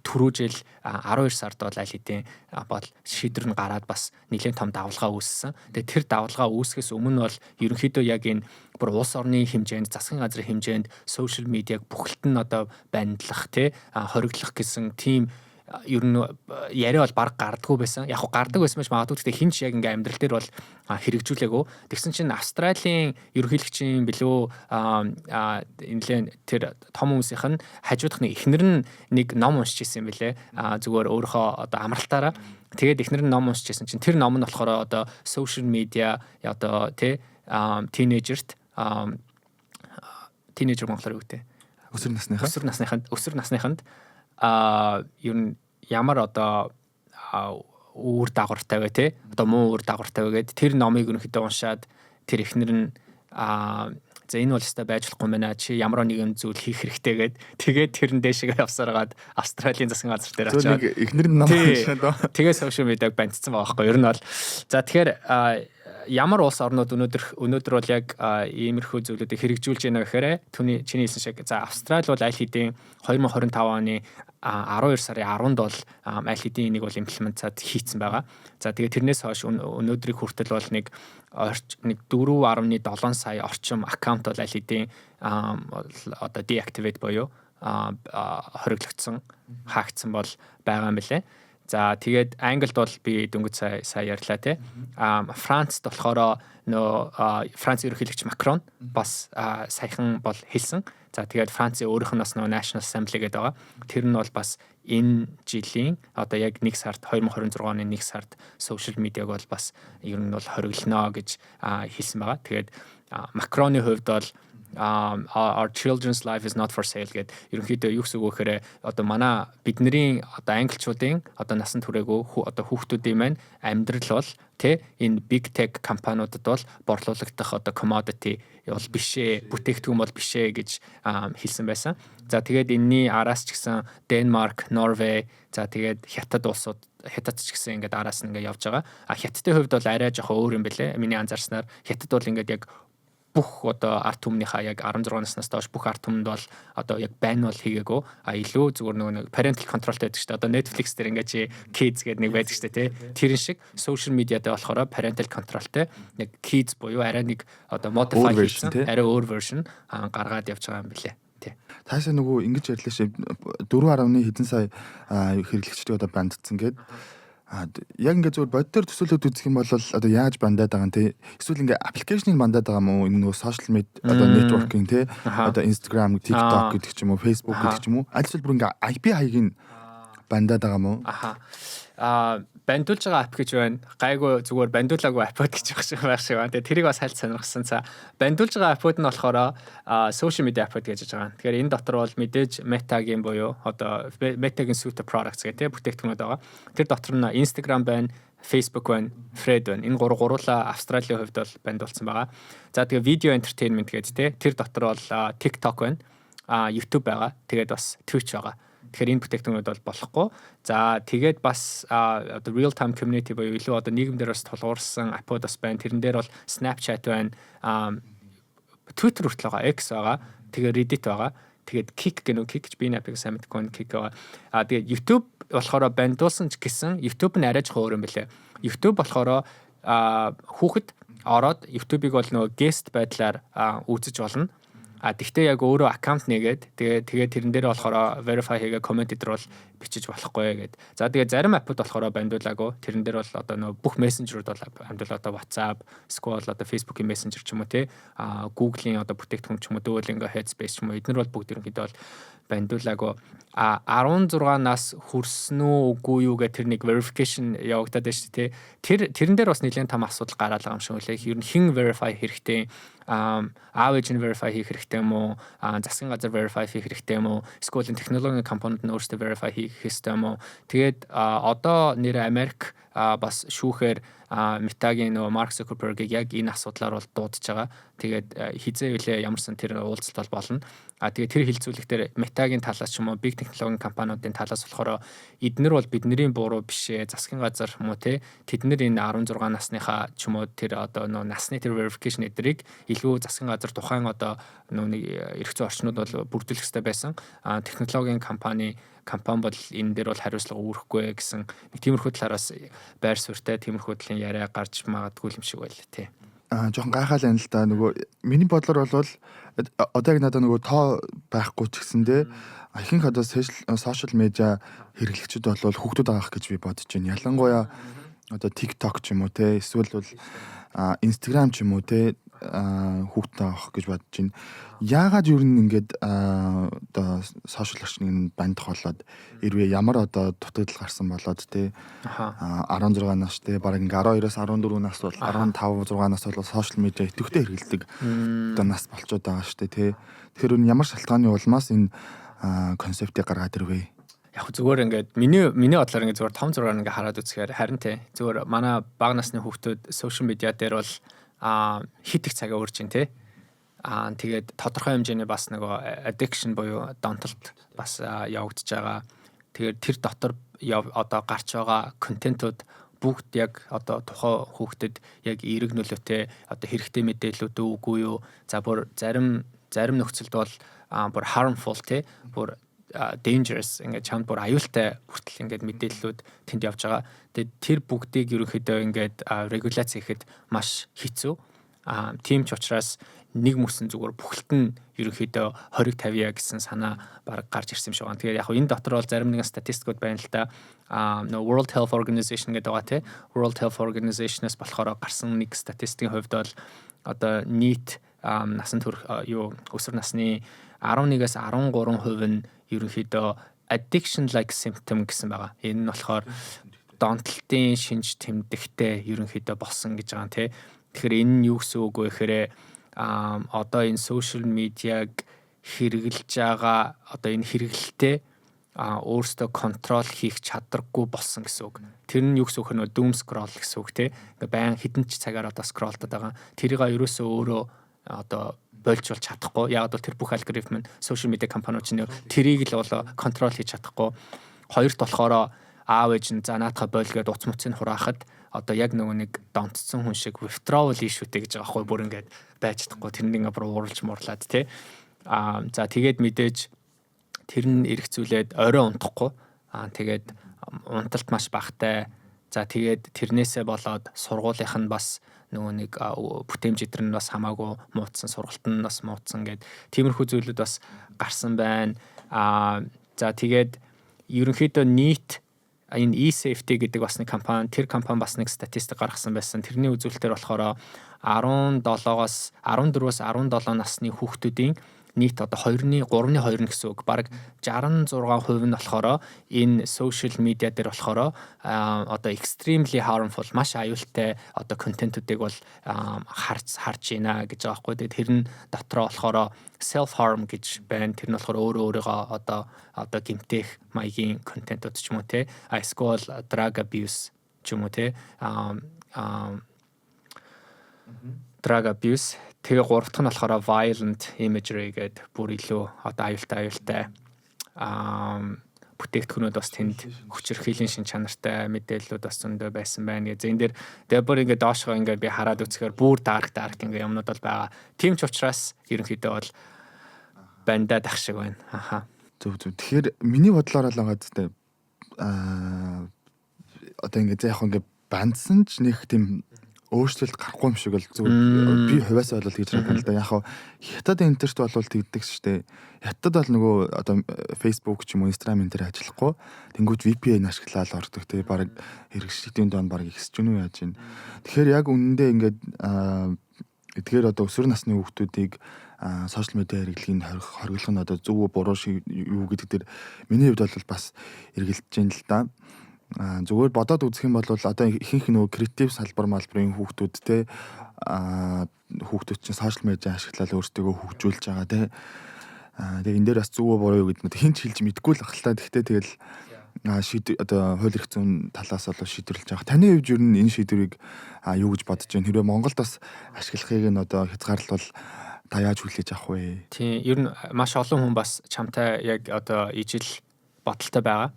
түрүү жил 12 сард бол аль хэдийн бол шийдвэр нь гараад бас нэлээд том давалгаа үүссэн. Тэгээ тэр давалгаа үүсгэхээс өмнө бол ерөнхийдөө яг энэ бүр улс орны хэмжээнд, засгийн газрын хэмжээнд social media-г бүхэлд нь одоо ban-длах тий, хориглох гэсэн тийм ер нь яриа бол баг гардггүй байсан. Яг хуу гардаг байсан байж магадгүй, гэхдээ хэн ч яг ингээм амьдрал дээр бол хэрэгжүүлээгүй. Тэгсэн чинь Австралийн ерөнхийлөгчийн билүү энэ тэр том хүмүүсийнх нь хажуудах нэг эхнэр нь нэг ном уншиж ирсэн юм билээ. Зүгээр өөрийнхөө одоо амралтаараа. Тэгээд эхнэр нь ном уншиж ирсэн чинь тэр ном нь болохоор одоо social media одоо тий, тинейжерт, тинейжер монголоор юу гэдэг? Өсвөр насныхаа өсвөр насныханд ер нь ямар одоо үр дагавартай вэ, те, одоо муу үр дагавартай вэ гэд тэр номыг ерөнхийдөө уншаад тэр эхнэр нь за, энэ бол ёстой байж болохгүй байна, чи ямар нэгэн зүйл хийх хэрэгтэй гэд, тэгээд тэрэн дээшээ явсараад Австралийн засгийн газар дээр очиад эхнэр нь ном уншаад тэгээ social media-г ban-дсан байгаа байхгүй ер нь бол. За, тэгэхээр ямар улс орнууд өнөөдөр бол яг иймэрхүү зүйлүүдийг хэрэгжүүлж байна гэхээр түүний чиний хэлсэн шиг, за, Австрали бол аль хэдийн 2025 оны 12 сарын 10-нд бол аль хэдийн энийг бол implement-аад хийцэн байгаа. За, тэгээ тэрнээс хойш өнөөдрийг хүртэл бол нэг 4.7 сая орчим аккаунт бол аль хэдийн одоо deactivate буюу хориглогдсон, хаагдсан бол байгаа юм билээ. За, тэгээд Англид бол би дөнгөж сая ярьлаа, тий. Францд болохоор нөө Франц ерөнхийлөгч Макрон бас саяхан бол хэлсэн. За, тэгээд Францын өөрийнх нь бас нөө National Assembly гэдэг байгаа. Тэр нь бол бас энэ жилийн одоо яг 1 сард, 2026 оны 1 сард social media-г бол бас ер нь бол хориглоно гэж хэлсэн байгаа. Тэгээд Макроны хувьд бол "Our children's life is not for sale" гэд, ерөнхийдөө юу гэсэн үг вэ гэхээр одоо манай бидний одоо англичуудын одоо насан туршаагүй одоо хүүхдүүдийн маань амьдрал бол, тэ, энэ big tech компаниудад бол борлуулагдах одоо commodity бол биш ээ, бүтээгдэхүүн бол биш ээ гэж хэлсэн байсан. За, тэгээд энэний араас ч гэсэн Денмарк, Норвеги, за, тэгээд Хятад улсууд, Хятад ч гэсэн ингээд араас нь ингээд явж байгаа. А Хятадын хувьд бол арай жоохон өөр юм бэлээ. Миний анзаарснаар Хятад бол ингээд яг бүх одоо ард түмнийхаа яг 16 наснаас доош бүх ард түмэнд бол одоо яг ban бол хийгээгүй. А илүү зүгээр нөгөө нэг parental control-тай байдаг шүү дээ. Одоо Netflix дээр ингээд чи kids гэдэг нэг байдаг шүү дээ, тий. Тэрэн шиг social media дээр болохоор parental control-тай яг kids буюу арай нэг одоо modify хийсэн, арай өөр version гаргаад явж байгаа юм билээ. Тий. Таашаа нөгөө ингэж ярьлаа шээ, 4.1 хэдэн сая хэрэглэгчдийг одоо ban-дсан гээд. Яг ингээд зүгээр боддоор төсөөлөд үзэх юм бол одоо яаж ban-даад байгаа юм, те, эсвэл ингээд application-ыг ban-даад байгаа юм уу, энэ нөгөө social media одоо networking, те, одоо Instagram, TikTok гэдэг ч юм уу, Facebook гэдэг ч юм уу, аль эсвэл бүр ингээд IP хаягийг ban-даад байгаа юм уу? Аха. Ban-дуулж байгаа app гэж байна. Гайгүй зүгээр ban-дуулаагүй app гэж байх шиг байна. Тэгээ тэрийг бас хальт сонирхсан. За, ban-дуулж байгаа app-ууд нь болохоор social media app-ууд гэж байгаа. Тэгэхээр энэ дотор бол мэдээж Meta-гийн буюу одоо Meta-гийн suite of products гэх, тийм, бүтээгдэхүүнүүд байгаа. Тэр дотор нь Instagram байна, Facebook байна, Thread байна. Энэ гурлаа Австралийн хувьд бол ban-дуулсан байгаа. За, тэгээ video entertainment гэдэг, тий. Тэр дотор бол TikTok байна, YouTube байгаа. Тэгээд бас Twitch байгаа. Тэгэхээр энэ бүтээгдэхүүнүүд бол болохгүй. За, тэгээд бас одоо real time community буюу илүү одоо нийгэмдэр бас тулгуурсан app-ууд бас байна. Тэрэн дээр бол Snapchat байна. Twitter хүртэл байгаа, X байгаа. Тэгээ Reddit байгаа. Тэгээд Kik гэнэ үү? Kik гэж би энэ app-ыг сайн мэдэхгүй байна. Kik байгаа. Тэгээд YouTube болохоор ban-дуулсан ч гэсэн YouTube нь арай жоохон өөр юм бэлээ. YouTube болохоор хүүхэд ороод YouTube-ыг бол нөгөө guest байдлаар үзэж болно. А тэгтээ яг өөрөө аккаунт нээгээд тэгээ тэрэн дээр болохоор verify хийгээ comment дээр бол бичиж болохгүй гэд. За, тэгээ зарим app-ууд болохоор ban-дуулаагүй. Тэрэн дээр бол одоо нөгөө бүх мессенжерүүд бол ban-дуулаа, одоо WhatsApp, эсвэл одоо Facebook-ийн мессенжер ч юм уу, те, Google-ийн одоо бүтээгдэхүүн ч юм уу, Duolingo, Headspace ч юм уу, эднэр бол бүгд ерөнхийдөө бол ban-дуулаагүй. А 16 нас хүрсэн үү, үгүй юу гэх тэр нэг verification явагдаад байна шүү дээ. Тэр тэрэн дээр бас нэлээд том асуудал гараад байгаа юм шиг үлээ. Ер нь хэн verify хэрэгтэй, аав ээж нь verify хийх хэрэгтэй юм уу? Засгийн газар verify хийх хэрэгтэй юм уу? Эсвэл технологийн компаниуд нь өөрсдөө verify хийх хэрэгтэй юм уу? Тэгээд одоо нэр Америк бас шүүхээр Meta-гийн нөгөө Марк Zuckerberg-ийг яг энэ асуудлаар бол дуудаж байгаа. Тэгээд хизээ үлээ ямарсан тэр уулзалт бол болно. А тэгээд тэр хилцүүлэг дээр Meta-гийн талаас ч юм уу, big технологийн компаниудын талаас болохоор эднэр бол бидний буруу биш ээ. Засгийн газар юм уу, те, тэд нар энэ 16 насныхаа ч юм уу, тэр одоо нөгөө насны тэр verification эдрийг илүү засгийн газар тухайн одоо нөгөө нэг эрх зүйн орчнууд бол бүрдүүлэх хэрэгтэй байсан. А технологийн компани бол энэ дээр бол хариуцлага үүрэхгүй гэсэн нэг тиймэрхүү талаараас байр суурьтай тиймэрхүү талын яриа гарч магадгүй юм шиг байлаа, тий. Жоохон гайхаал байна л да. Нөгөө миний бодлоор бол одоо яг надад нөгөө тоо байхгүй ч гэсэндээ ихэнх одоо social media хэрэглэгчид бол хүүхдүүд байгаах гэж би бодож байна. Ялангуяа одоо TikTok ч юм уу, те, эсвэл бол Instagram ч юм уу, те. Хүүхдтэй авах гэж бодож байна. Яагаад юу н ингээд одоо social орчныг нь бандах болоод ирвэ, ямар одоо дутагдал гарсан болоод те 16 нас те, бараг ингээ 12-оос 14 нас бол, 15 6 нас бол social media идэвхтэй хэрэглэдэг одоо нас болчоод байгаа шүү дээ те. Тэгэхээр энэ ямар шалтгааны улмаас энэ концептыг гаргаад ирвэ? Яг зүгээр ингээд миний бодлоор ингээд зүгээр том зургаар ингээд хараад үзэхээр харин те, зүгээр манай бага насны хүүхдүүд social media дээр бол хит их цагаа үрж байна те. Тэгээд тодорхой хэмжээний бас нөгөө addiction буюу донтолт бас явагдаж байгаа. Тэгээд тэр дотор одоо гарч байгаа контентууд бүгд яг одоо тухайн хүүхдэд яг эерэг нөлөөтэй, одоо хэрэгтэй мэдээллүүд үгүй юу? За, бүр зарим зарим нөхцөлд бол бүр harmful те, бүр dangerous, ингээд чамд бүр аюултай хүртэл ингээд мэдээллүүд тэнд явж байгаа. Тэгээд тэр бүгдийг ерөнхийдөө ингээд регуляц хийхэд маш хэцүү. Тийм ч учраас нэг мөсөн зүгээр бүхэлд нь ерөнхийдөө хориг тавья гэсэн санаа баг гарч ирсэн юм шиг байна. Тэгээд яг энэ дотор бол зарим нэгэн статистикууд байна л да. Нөгөө World Health Organization гэдэг байгаа тий. World Health Organization-аас болохоор гарсан нэг статистикийн хувьд бол одоо нийт насан турш юу өсвөр насны 11-ээс 13% нь ерөнхийдөө addiction like symptom гэсэн байгаа. Энэ нь болохоор донтолтын шинж тэмдэгтэй ерөнхийдөө болсон гэж байгаа юм тий. Тэгэхээр энэ нь юу гэсэн үг вэ гэхээр одоо энэ social media-г хэрэглэж байгаа, одоо энэ хэрэглэлтэй өөрсдөө control хийх чадваргүй болсон гэсэн үг. Тэр нь юу гэсэн үг вэ? Doom scroll гэсэн үг те. Ингээ байн хэдэн ч цагаар одоо scroll дод байгаа. Тэрийг ерөөсөө өөрөө одоо болж болж чадахгүй. Яг бол тэр бүх алгоритм нь social media компаниуд чинь тэрийг л бол control хийж чадахгүй. Хоёрт болохоор аав ээж нь за наатаха бойл гээд утас муцыг хураахад одоо яг нөгөө нэг донтцсон хүн шиг withdrawal issue тэй гэж байгаа байхгүй, бүр ингээд байж чадахгүй, тэрний ингээ бүр ууралж муурлаад тий. За, тэгээд мэдээж тэр нь эргцүүлээд орой унтахгүй, тэгээд унталт маш багтай. За, тэгээд тэрнээсээ болоод сургуулийнх нь бас нөгөө нэг бүтээмж эдэр нь бас хамаагүй муудсан, сургалт нь бас муудсан гэд тиймэрхүү зүйлүүд бас гарсан байна. За, тэгээд ерөнхийдөө нийт энэ eSafety гэдэг бас нэг компани, тэр компани бас нэг статистик гаргасан байсан. Тэрний үзүүлэлтээр болохоор 17-оос 14-өөс 17 насны хүүхдүүдийн нийт одоо 2-ны 3-ны 2 гэсэн үг. Бараг 66% нь болохоор энэ social media дээр болохоор одоо extremely harmful, маш аюултай одоо контентуудыг бол харж харж байна гэж байгаа байхгүй. Тэгээд тэр нь дотроо болохоор self harm гэж байна. Тэр нь болохоор өөрөө өөрийгөө одоо гэмтэх маягийн контентууд ч юм уу те. А эсвэл drug abuse ч юм уу те. А drug abuse. Тэгээ гурав дахь нь болохоор violent imagery гэдэг, бүр илүү одоо аюултай бүтээгдэхүүнүүд бас тэнд, хүчирхийллийн шин чанартай мэдээллүүд бас зөндөө байсан байна. Гэ. Энэ дээр тэгээ бүр ингээд доошгоо ингээд би хараад үзэхээр бүр dark dark ингээд юмнууд бол байгаа. Тийм ч учраас ерөнхийдөө бол бандаад ах шиг байна. Аха. Зөв зөв. Тэгэхээр миний бодлоор л байгаа зү, одоо ингээд яг ингээд бандсан ч нэг тийм өөрчлөлт гарахгүй юм шиг л зүгээр би хувиасаа бол гэж бодсон л да. Яг хав хятад интерт бол тэгдэг шүү дээ. Хятад бол нөгөө одоо Facebook ч юм уу, Instagram энэ төр ажиллахгүй. Тэнгүүд VPN ашиглаад ордог те, баг хэрэгслийн доон баг ихсэж гэнэ үү, яаж юм. Тэгэхээр яг үнэндээ ингээд эдгээр одоо өсвөр насны хүүхдүүдийг social media хэрэглэгийг хориглох нь одоо зөв үү, буруу шиг юу гэдэг дээр миний хувьд бол бас эргэлдэж байна л да. Зүгээр бодоод үзэх юм бол одоо ихэнх нөгөө креатив салбар малбарын хүүхдүүд те, хүүхдүүд чинь social media ашиглаад өөрсдөө хөгжүүлж байгаа те. Тэгээ энэ дээр бас зөв үү, буруу юу гэдэг нь хэн ч хэлж мэдэхгүй л ах л та. Гэхдээ тэгэл шийд одоо хууль эрх зүйн талаас бол шийдвэрлэж байгаа. Таны хувьд ер нь энэ шийдвэрийг юу гэж бодож байна? Хэрвээ Монголд бас ашиглахыг нь одоо хязгаарлалбал та яаж хүлээж авах вэ? Тийм, ер нь маш олон хүн бас чамтай яг одоо ижил бодолтой байгаа.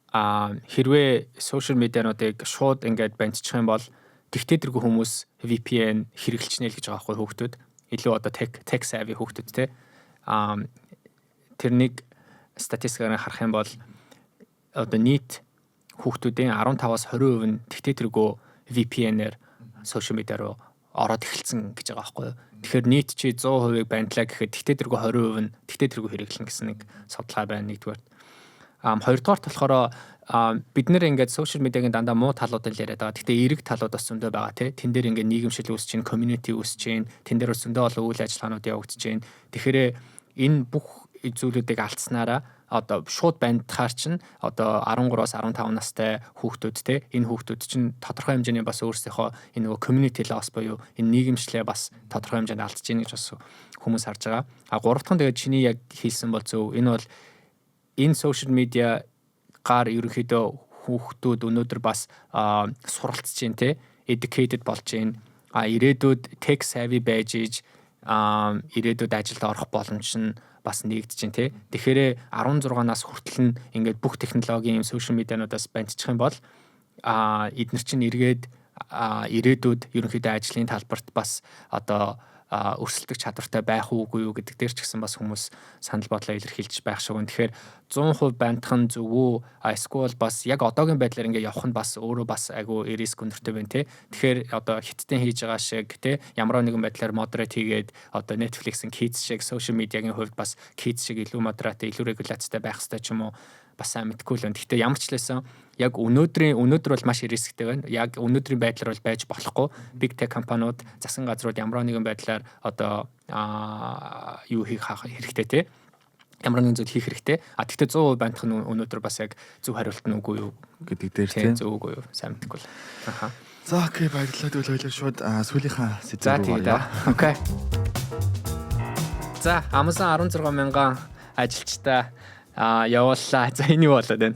Хэрвээ social media нуудыг шууд ингээд бандчих юм бол тэгтээ тэргүй хүмүүс VPN хэрэглэчнэ л гэж байгаа байхгүй, хүүхдүүд. Илүү одоо tech savvy хүүхдүүд те. Тэр нэг статистикаар харах юм бол одоо нийт хүүхдүүдийн 15-аас 20% нь тэгтээ тэргүй VPN-ээр social media руу ороод эхэлсэн гэж байгаа байхгүй юу. Тэгэхээр нийт чи 100%-ыг бандлаа гэхэд тэгтээ тэргүй 20% нь тэгтээ тэргүй хэрэглэнэ гэсэн нэг судалгаа байна нэгдүгээр. Хоёрдугаарт болохоор Бид нэр ингээд social media-гийн дандаа муу талуудыг л яриад байгаа. Гэхдээ эерэг талууд бас зөндөө байгаа, тий. Тэн дээр ингээд нийгэмшил үүсэж чинь, community үүсэж чинь, тэн дээр бас зөндөө олон үйл ажиллагаанууд явагдаж чинь. Тэгэхээр энэ бүх зүйлүүдийг алдсанараа одоо шууд ban дахаар чинь одоо 13-аас 15 настай хүүхдүүд, те, энэ хүүхдүүд чинь тодорхой хэмжээний бас өөрсдийнхөө энэ нөгөө community loss буюу энэ нийгэмшлээ бас тодорхой хэмжээнд алдаж гин гэж бас хүмүүс харж байгаа. А гурав дахь нь тэгээд чиний яг хэлсэн бол зөв. Энэ бол энэ social media гаар ерөнхийдөө хүүхдүүд өнөөдөр бас суралцж чинь, те, educated болж байна. А ирээдүйд tech savvy байж иж ирээдүйд ажилд орох боломж нь бас нэгдэж чинь, те. Тэгэхээр 16 нас хүртэл нь ингээд бүх технологийн юм social media-нуудаас ban дчих юм бол эднэр чинь эргээд ирээдүйд ерөнхийдөө ажлын талбарт бас одоо өрсөлдөх чадвартай байх уугүй юу гэдэг дээр ч гэсэн бас хүмүүс санал бодлоо илэрхийлж байх шиг байна. Тэгэхээр 100% ban дах нь зөв үү? Эсвэл бас яг одоогийн байдлаар ингээ явах нь бас өөрөө бас айгүй risk өндөртэй байна, те. Тэгэхээр одоо Хятадын хийж байгаа шиг, те, ямар нэгэн байдлаар moderate хийгээд, одоо Netflix-ийн kids шиг, social media-гийн хувьд бас kids шиг илүү moderate, илүү регуляцтай байх хэрэгтэй ч юм уу, бас сайн мэдэхгүй л байна. Гэхдээ ямар ч лээсэн яг өнөөдөр бол маш risk тэй байна. Яг өнөөдрийн байдлаар бол байж болохгүй. Big tech компаниуд, засгийн газрууд ямар нэгэн байдлаар одоо юу хийх хэрэгтэй, те, ямар нэгэн зүйл хийх хэрэгтэй. А тэгтээ 100% ban дах нь өнөөдөр бас яг зөв хариулт нь үгүй юу гэдэг дээр, тийм. Зөв үгүй юу, сайн мэдэхгүй л. Аха. За, okay, баярлалаа. Тэгвэл хоёлаа шууд сүүлийнхаа сэдв рүү оръё. Okay. За, Amazon 16 мянган ажилчтай явууллаа. За, энэ юу болоод байна?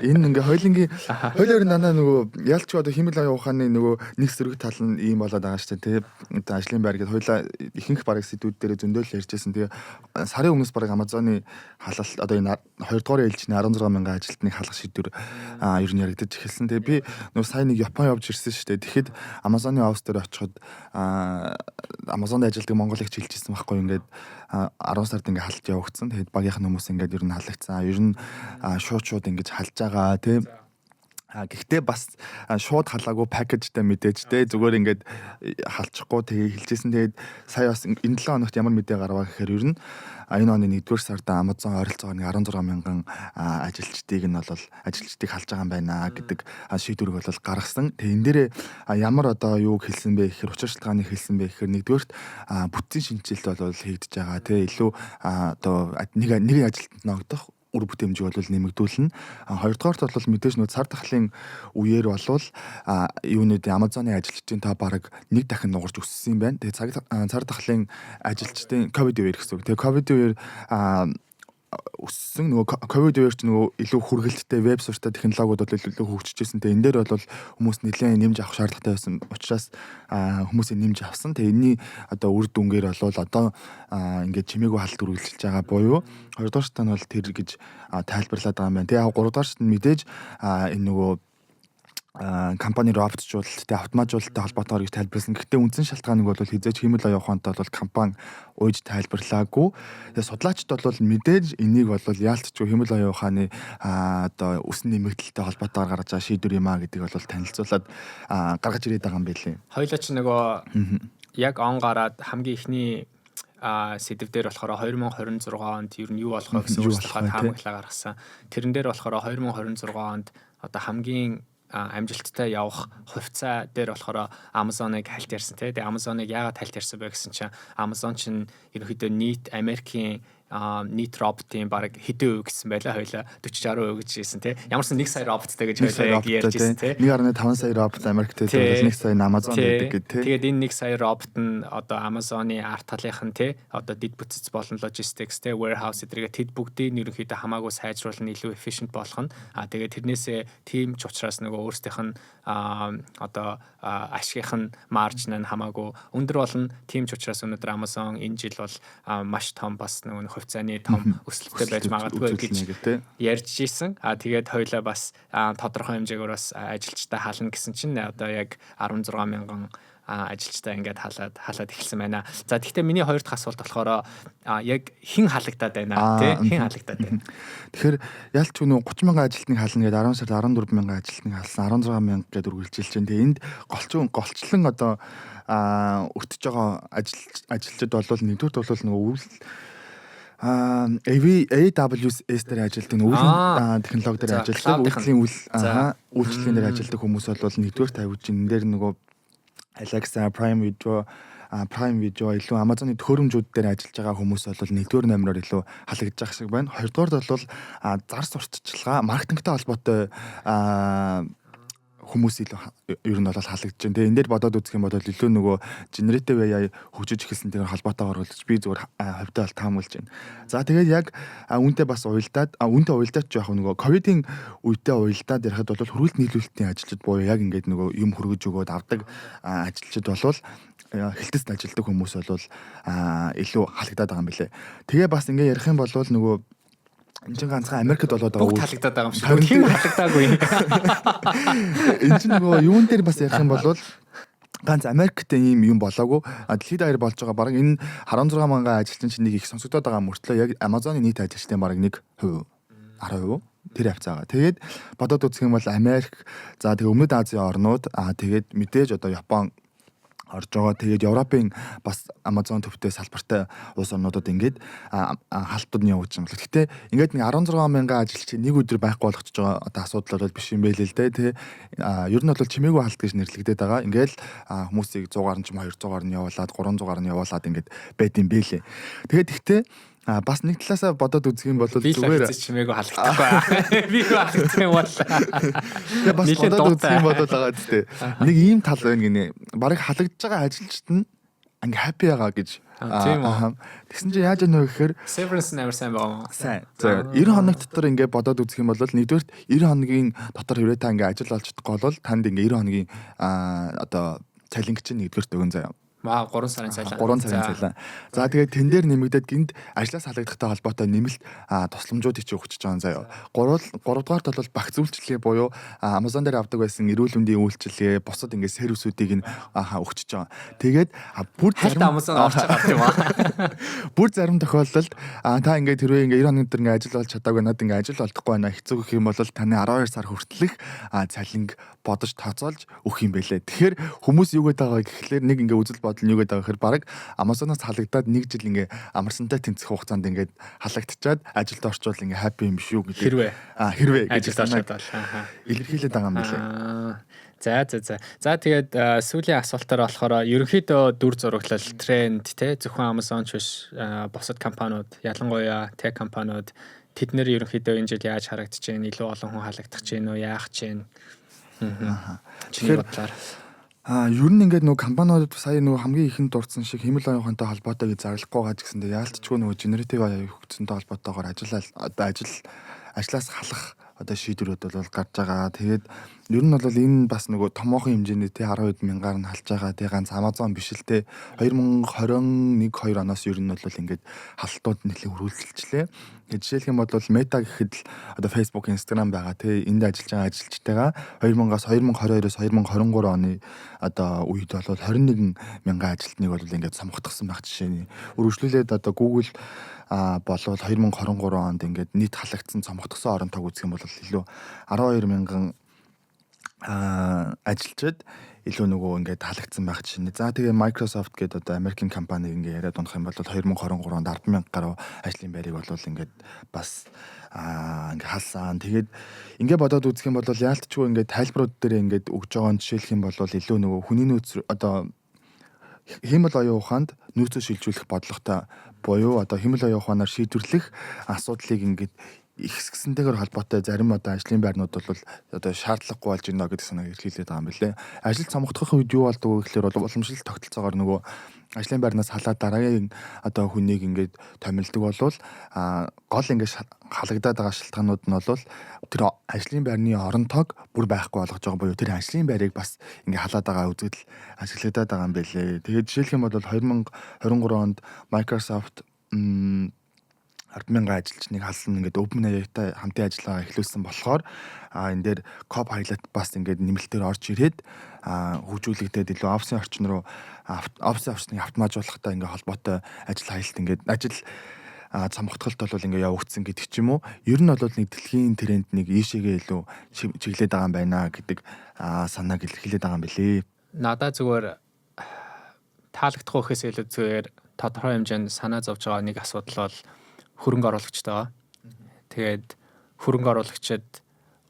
Энэ ингээ хоёлынгийн хоёлоор дандаа нөгөө ялч одоо хиймэл оюун ухааны нөгөө нэг сөрөг тал нь ийм болоод байгаа шүү дээ. Тэ, одоо ажлын байр гэдээ хоёлаа ихэнх бараг сэдвүүд дээр зөндөл ярьжсэн. Тэгээ сарын өмнөөс бараг Amazon-ы халалт, одоо энэ 2 дугаар ээлжний 16 мянган ажилтныг халах шийдвэр ер нь яригдаж эхэлсэн. Тэгээ би нөгөө сайн нэг Япон явж ирсэн шүү дээ. Тэгэхэд Amazon-ы офис дээр очиход Amazon-д ажилладаг монгол их хэлжсэн байхгүй, ингээд 10 сард ингээ халт явагдсан. Тэгээд багийнх нь хүмүүс ингээд ер нь халагдсан. Ер нь шууд шууд ингэж халж байгаа, тийм. А гэхдээ бас шууд халаагүй, package тай мэдээж, те, зүгээр ингээд халчихгүй тэгээ хэлжсэн. Тэгээд сая бас энэ 7 хоногт ямар мэдээ гарваа гэхээр ер нь энэ оны 1-р сард Amazon ойролцоогоор нэг 16 мянган ажилчдыг нь бол ажилчдыг халж байгаа юм байна гэдэг шийдвэрийг бол гаргасан. Тэгээ энэ дээрээ ямар одоо юуг хэлсэн бэ гэхээр, учир шалтгааныг хэлсэн бэ гэхээр, нэгдүгээрт бүтцийн шинэчлэлт бол хийгдэж байгаа, те, илүү одоо нэг нэг ажилтнанд ногдох үр бүтээмжийг бол нэмэгдүүлнэ. Хоёрдугаарт бол мэдээж нөө цар тахлын үеэр болвол юунууд Amazon-ы ажилчдын тоо бараг нэг дахин нугарч өссөн юм байна. Тэгээ цаг цар тахлын ажилчдын ковид үеэр гэсэн үг. Тэгээ ковид үеэр өссөн, нөгөө ковид үеэр ч нөгөө илүү хүргэлттэй веб суурьтай технологиуд бол илүү хөгжижсэн. Тэгээ энэ дээр бол хүмүүс нэлээд нэмж авах шаардлагатай байсан учраас хүмүүсийн нэмж авсан. Тэгээ энэний одоо үр дүнгээр бол одоо ингээд чимээгүй халт үргэлжилж байгаа буюу хоёрдугаар шат нь бол тэр гэж тайлбарлаад байгаа юм байна. Тэгээ гуравдугаар шат нь мэдээж энэ нөгөө компани роботжуулалт, автоматжуулалттай холбоотойгоор гэж тайлбарласан. Гэхдээ үндсэн шалтгааныг бол хэзээ ч хиймэл оюун ухаантай бол компани уйж тайлбарлаагүй. Тэгээ судлаачид бол мэдээж энийг бол яалтчгүй хиймэл оюун ухааны одоо өсөн нэмэгдэлтэй холбоотойгоор гаргаж байгаа шийдвэр юм а гэдгийг бол танилцуулаад гаргаж ирээд байгаа юм билээ. Хоёлаа ч нөгөө яг он гараад хамгийн эхний сэдв дээр болохоор 2026 онд ер нь юу болох вэ гэсэн өөрсдийнхөө таамаглаа гаргасан. Тэрэн дээр болохоор 2026 онд одоо хамгийн амжилттай явах хувьцаа дээр болохоор Amazon-ыг хальт ярьсан, тий. Тэгээ Amazon-ыг яагаад хальт ярьсан бэ гэсэн чинь Amazon чинь ерөнхийдөө нийт Америкийн нийт роботын бараг хэдэн хувь гэсэн байлаа хоёлаа, 40 60% гэж хэлсэн, тий. Ямар ч 1 сая роботтой гэж хоёлаа яг ярьж ирсэн, тий. 1.5 сая робот Америкт байдаг, 1 сая Amazon байдаг гэдэг, тий. Тэгээд энэ 1 сая робот нь одоо Amazon-ы арт талынх нь, тий, одоо дэд бүтц болон logistics, тий, warehouse эдрэгээ тэд бүгдийг ерөнхийдөө хамаагүй сайжруулна, илүү efficient болгоно. А тэгээд тэрнээсээ тийм ч учраас нөгөө өөрсдийнх нь одоо ашигийнх нь margin нь хамаагүй өндөр болно. Тийм ч учраас өнөөдөр Amazon энэ жил бол маш том бас нөгөө хувьцааны том өсөлттэй байж магадгүй гэж ярьж ирсэн. А тэгээд хоёлаа бас тодорхой хэмжээгээр бас ажилчтай хална гэсэн чинь одоо яг 16 мянган ажилчтай ингээд халаад халаад эхэлсэн байна. За, тэгвэл миний хоёр дахь асуулт болохоор яг хэн халагдаад байна, тий, хэн халагдаад байна? Тэгэхээр ялч нөгөө 30 мянган ажилтныг хална гэдэг 10 сард 14 мянган ажилтныг халсан, 16 мянга гэдээ үргэлжилж байна. Тэгээ энд голчун голчлон одоо өртөж байгаа ажилчид бол нэгдүгürt бол нөгөө үйл AWS дээр ажилладаг, үүлэн технологи дээр ажилладаг, үйлдлийн үйл үйлчилгээний дээр ажилладаг хүмүүс бол нэгдүгээр тавьж, энэ дээр нөгөө Alexa, Prime Video илүү Amazon-ы төхөөрөмжүүд дээр ажиллаж байгаа хүмүүс бол нэгдүгээр номероор илүү халагдаж байгаа шиг байна. Хоёрдугаард бол зар сурталчилгаа, маркетингтэй холбоотой хүмүүс илүү ер нь бол халагдаж байна. Тэгээ энэ дээр бодоод үзэх юм бол илүү нөгөө generative AI хөгжиж эхэлсэн тэр холбоотойгоор болж би зүгээр хувьдаа бол таамаглаж байна. За, тэгээд яг үүнтэй бас уялдаад, үүнтэй уялдаад ч яг нөгөө ковидын үетэй уялдаад ярихад бол хөргөлт нийлүүлэлтийн ажилчид буюу яг ингээд нөгөө юм хөргөж өгөөд авдаг ажилчид болвол, хэлтэст ажилдаг хүмүүс бол илүү халагдаад байгаа юм билээ. Тэгээ бас ингээ ярих юм бол нөгөө энэ чинь ганцхан Америкт болоод байгаа. Бүгд халагдаад байгаа юм шиг. Хэн халагдаагүй. Энэ чинь нөгөө юун дээр бас ярих юм бол ганц Америкт ийм юм болоогүй. Дэлхийд даяар болж байгаа. Бараг энэ 16 мянган ажилтан чинь нэг их сонсогдоод байгаа мөртлөө яг Amazon-ы нийт ажилчдын бараг 1%, 10% тэр хавцаагаа. Тэгээд бодоод үзэх юм бол Америк, за тэгээ Өмнөд Азийн орнууд, тэгээд мэдээж одоо Япон орж байгаа. Тэгээд Европын бас Amazon төвтэй салбартай улс орнуудад ингээд халтууд нь явуулж байгаа юм. Гэхдээ ингээд нэг 16 мянган ажилч нэг өдөр байхгүй болгочихж байгаа одоо асуудал бол биш юм байл л дээ, тий. Ер нь бол чимээгүй халт гэж нэрлэгдээд байгаа. Ингээл хүмүүсийг 100 гаруй ч юм 200 гаруй нь явуулаад, 300 гаруй нь явуулаад ингээд байд юм бэлээ. Тэгээд гэхдээ бас нэг талаасаа бодоод үзэх юм бол зүгээр чимээгүй халагдахгүй. Би халагдах юм бол. Тэгээ бас бодоод үзэх юм бол байгаа зү. Нэг ийм тал байна гинэ. Бараг халагдж байгаа ажилчид нь ингээ happy байгаа гэж. Тийм үү. Тэгсэн чинь яаж яах вэ гэхээр severance амар сайн байгаа юм. Сайн. За, 90 хоног дотор ингээ бодоод үзэх юм бол нэгдүгээрт 90 хоногийн дотор хэрвээ та ингээ ажил олж чадахгүй бол танд ингээ 90 хоногийн одоо цалинг чинь нэгдүгээрт өгөн заяа. Вау, 3 сарын цалин. 3 сарын цалин. За, тэгээд тэн дээр нэмэгдээд гинт ажлаас халагдахтай холбоотой нэмэлт тусламжуудыг чи өгч байгаа юм заяа. 3 3 дугаарт бол багц үйлчилгээ буюу Amazon дээр авдаг байсан эрүүл мэндийн үйлчилгээ, бусад ингээд сервисүүдийг нь өгчөж байгаа. Тэгээд бүр зарим Amazon орж байгаа юм аа. Бүр зарим тохиолдолд та ингээд хэрвээ ингээд 90 хоногийн дотор ингээд ажил олж чадаагүй, надад ингээд ажил олдохгүй байна, хэцүү гэх юм бол таны 12 сар хүртэлх цалинг бодож тооцоолж өгөх юм байлээ. Тэгэхээр хүмүүс юу гэдэг байгаа гэхлээр нэг ингээ үзэл бодол нь юу гэдэг байгаа гэхээр бараг Amazon-оос халагдаад нэг жил ингээ амарсантай тэнцэх хугацаанд ингээд халагдчихад ажилд орчвол ингээ happy юм биш үү гэдэг. Хэрвээ. Хэрвээ гэж ажилд орчод бол. Илэрхийлээд байгаа юм билээ. За. За, тэгээд сүүлийн асуултаар болохоор ерөнхийдөө дүр зураглал, тренд те, зөвхөн Amazon ч биш, бусад компаниуд, ялангуяа tech компаниуд, тэд нэр ерөнхийдөө энэ жил яаж харагдаж байна? Илүү олон хүн халагдах гэж байна уу? Яах гэж байна? Тэгэхээр бодлоор ер нь ингээд нөгөө компаниуд сая нөгөө хамгийн ихэнд дурдсан шиг хиймэл оюун ухаантай холбоотой гэж зарлахгүй байгаа ч гэсэндээ яалтчгүй нөгөө generative AI хөгжсөнтэй холбоотойгоор ажил одоо ажил ажлаас халах одоо шийдвэрүүд бол гарч байгаа. Тэгээд ер нь бол энэ бас нөгөө томоохон хэмжээний те 12 мянгаар нь халж байгаа. Тэгээ ганц Amazon биш л те, 2021 2 оноос ер нь бол ингээд халтууд нэлээд үргэлжилжлээ. Тэгээд жишээлх юм бол Meta гэхэд л одоо Facebook, Instagram байгаа те, энд ажиллаж байгаа ажилчтайгаа 2000-аас 2022-оос 2023 оны одоо үед бол 21 мянган ажилтныг бол ингээд сомготгосон байх жишээний. Үргэлжлүүлээд одоо Google болвол 2023 онд ингээд нийт халагдсан, цомготгосон орон тоог үзэх юм бол илүү 12 мянган ажилчид илүү нөгөө ингээд халагдсан байх жишээ. За, тэгээ Microsoft гэдэг одоо Америкийн компани ингээд яриад унах юм бол 2023 онд 10,000 гаруй ажлын байрыг бол ингээд бас ингээд халсан. Тэгээд ингээд бодоод үзэх юм бол яалтчгүй ингээд тайлбарууд дээр ингээд өгж байгаа нь жишээлх юм бол илүү нөгөө хүний нөөц, одоо хиймэл оюун ухаанд нөөцөө шилжүүлэх бодлоготой буюу одоо хиймэл оюун ухаанаар шийдвэрлэх асуудлыг ингээд ихсгсэнтэйгээр холбоотой зарим одоо ажлын байрнууд бол одоо шаардлагагүй болж байна гэдэг санааг илэрхийлээд байгаа юм билээ. Ажил цомгодох үед юу болдог вэ гэхээр бол уламжлалт тогтолцоогоор нөгөө ажлын байрнаас халаад дараагийн одоо хүнийг ингээд томилдог болвол гол ингээд халагдаад байгаа шалтгаанууд нь бол тэр ажлын байрны орон тоог бүр байхгүй болгож байгаа буюу тэр ажлын байрыг бас ингээд халаад байгаа үзэгдэл ашиглагдаад байгаа юм билээ. Тэгээд жишээлх юм бол 2023 онд Microsoft 10,000 ажилчныг халсан, ингээд OpenAI-тай хамтын ажиллагаа эхлүүлсэн болохоор энэ дээр Copilot бас ингээд нэмэлтээр орж ирээд хөгжүүлэгдээд илүү офисын орчин руу, офисын орчныг автоматжуулахтай ингээд холбоотой ажил хаялт, ингээд ажил цомготголт бол ингээд явагдсан гэдэг ч юм уу. Ер нь бол нэг дэлхийн тренд нэг ийшээгээ илүү чиглээд байгаа юм байна гэдэг санааг илэрхийлээд байгаа юм билээ. Надаа зүгээр таалагдах гэхээс илүү зүгээр тодорхой хэмжээнд санаа зовж байгаа нэг асуудал бол Хөрөнгө оруулагчтай байгаа. Тэгээд хөрөнгө оруулагчид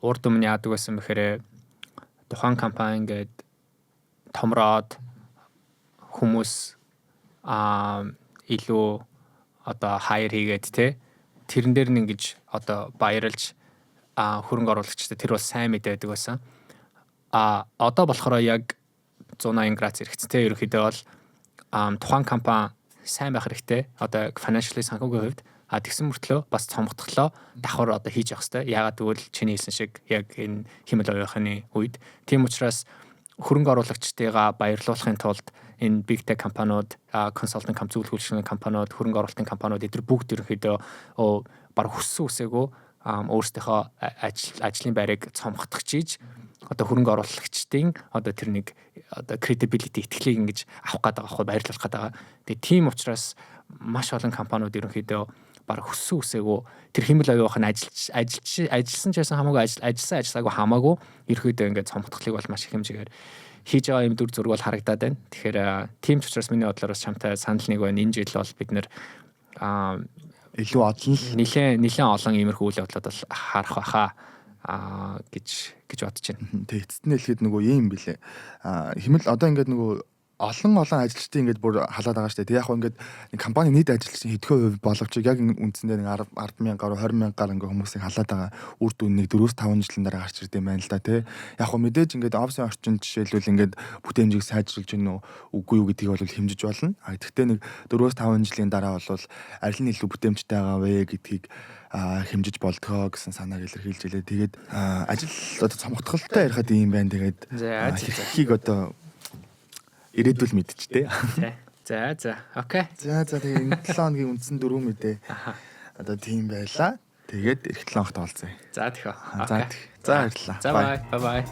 урд өмнө яадаг байсан бэхээр тухайн компани ингээд томроод хүмүүс илүү одоо hire хийгээд, те, тэрэн дээр нь ингэж одоо баярлж хөрөнгө оруулагчтай тэр бол сайн мэдээ байдаг байсан. А одоо болохоор яг 180 градус эргэцтэй, те, ерөнхийдөө бол тухайн компани сайн байх хэрэгтэй. Одоо financially, санхүүгийн хувьд, тэгсэн мөртлөө бас цомготглоо давхар одоо хийж явах хэрэгтэй. Яагаад гэвэл чиний хэлсэн шиг яг энэ хиймэл оюуханы үед, тийм учраас хөрөнгө оруулагчдыгаа баярлуулахын тулд энэ big tech компаниуд, consulting компани, зөвлөх үйлчилгээний компаниуд, хөрөнгө оруулалтын компаниуд эдгээр бүгд ерөнхийдөө баг хүссэн үсээгүй өөрсдийнхөө ажлын байрыг цомготгож хийж одоо хөрөнгө оруулагчдын одоо тэр нэг одоо credibility, итгэлийг ингэж авах гээд байгаа байхгүй, баярлуулах гээд байгаа. Тэгээ тийм учраас маш олон компаниуд ерөнхийдөө баг хүссэн үсээгүй тэр хиймэл оюух нь ажиллаж ажиллаж ажилласан ч байсан хамаагүй, ажилласан ажиллаагүй хамаагүй ерөнхийдөө ингээд цомготголыг бол маш их хэмжээгээр хийж байгаа юм дүр зураг бол харагдаад байна. Тэгэхээр тийм ч учраас миний бодлоор бас чамтай санал нэг байна. Энэ жил бол бид нэр илүү олон л нэлээд олон иймэрхүү үйл явдлууд бол харах байхаа гэж бодож байна. Тэг эцэст нь хэлэхэд нөгөө юм бэлээ. Химэл одоо ингээд нөгөө олон олон ажилчдын ингээд бүр халаад байгаа шүү дээ. Тэг яг хөө ингээд нэг компани нийт ажилчдын хэдхэн хувь боловч яг үндсэндээ нэг 10 10 мянга гаруй, 20 мянга гаруй ингээд хүмүүсийг халаад байгаа үр дүн нэг 4-5 жилийн дараа гарч ирд юм байна л да, тий. Яг хөө мэдээж ингээд офисын орчинд жишээлбэл ингээд бүтээмжийг сайжруулж гин үү, үгүй юу гэдгийг бол хэмжиж болно. А гэхдээ нэг 4-5 жилийн дараа бол аль нь илүү бүтээмжтэй байгаа вэ гэдгийг хэмжиж болдгоо гэсэн санааг илэрхийлж илээ. Тэгээд ажил одоо цомготголтой ярихад ийм байна. Тэгээд хэрхийг одоо ирээдүйл мэдчих те. За. Okay. За, тэгээ энэ 7 хоногийн үндсэн дөрвөн мэдээ. Одоо тийм байлаа. Тэгээд эх 7 хоногт уулзъя. За, тэгэхөө. За, за, баярлалаа. За, bye. Bye bye.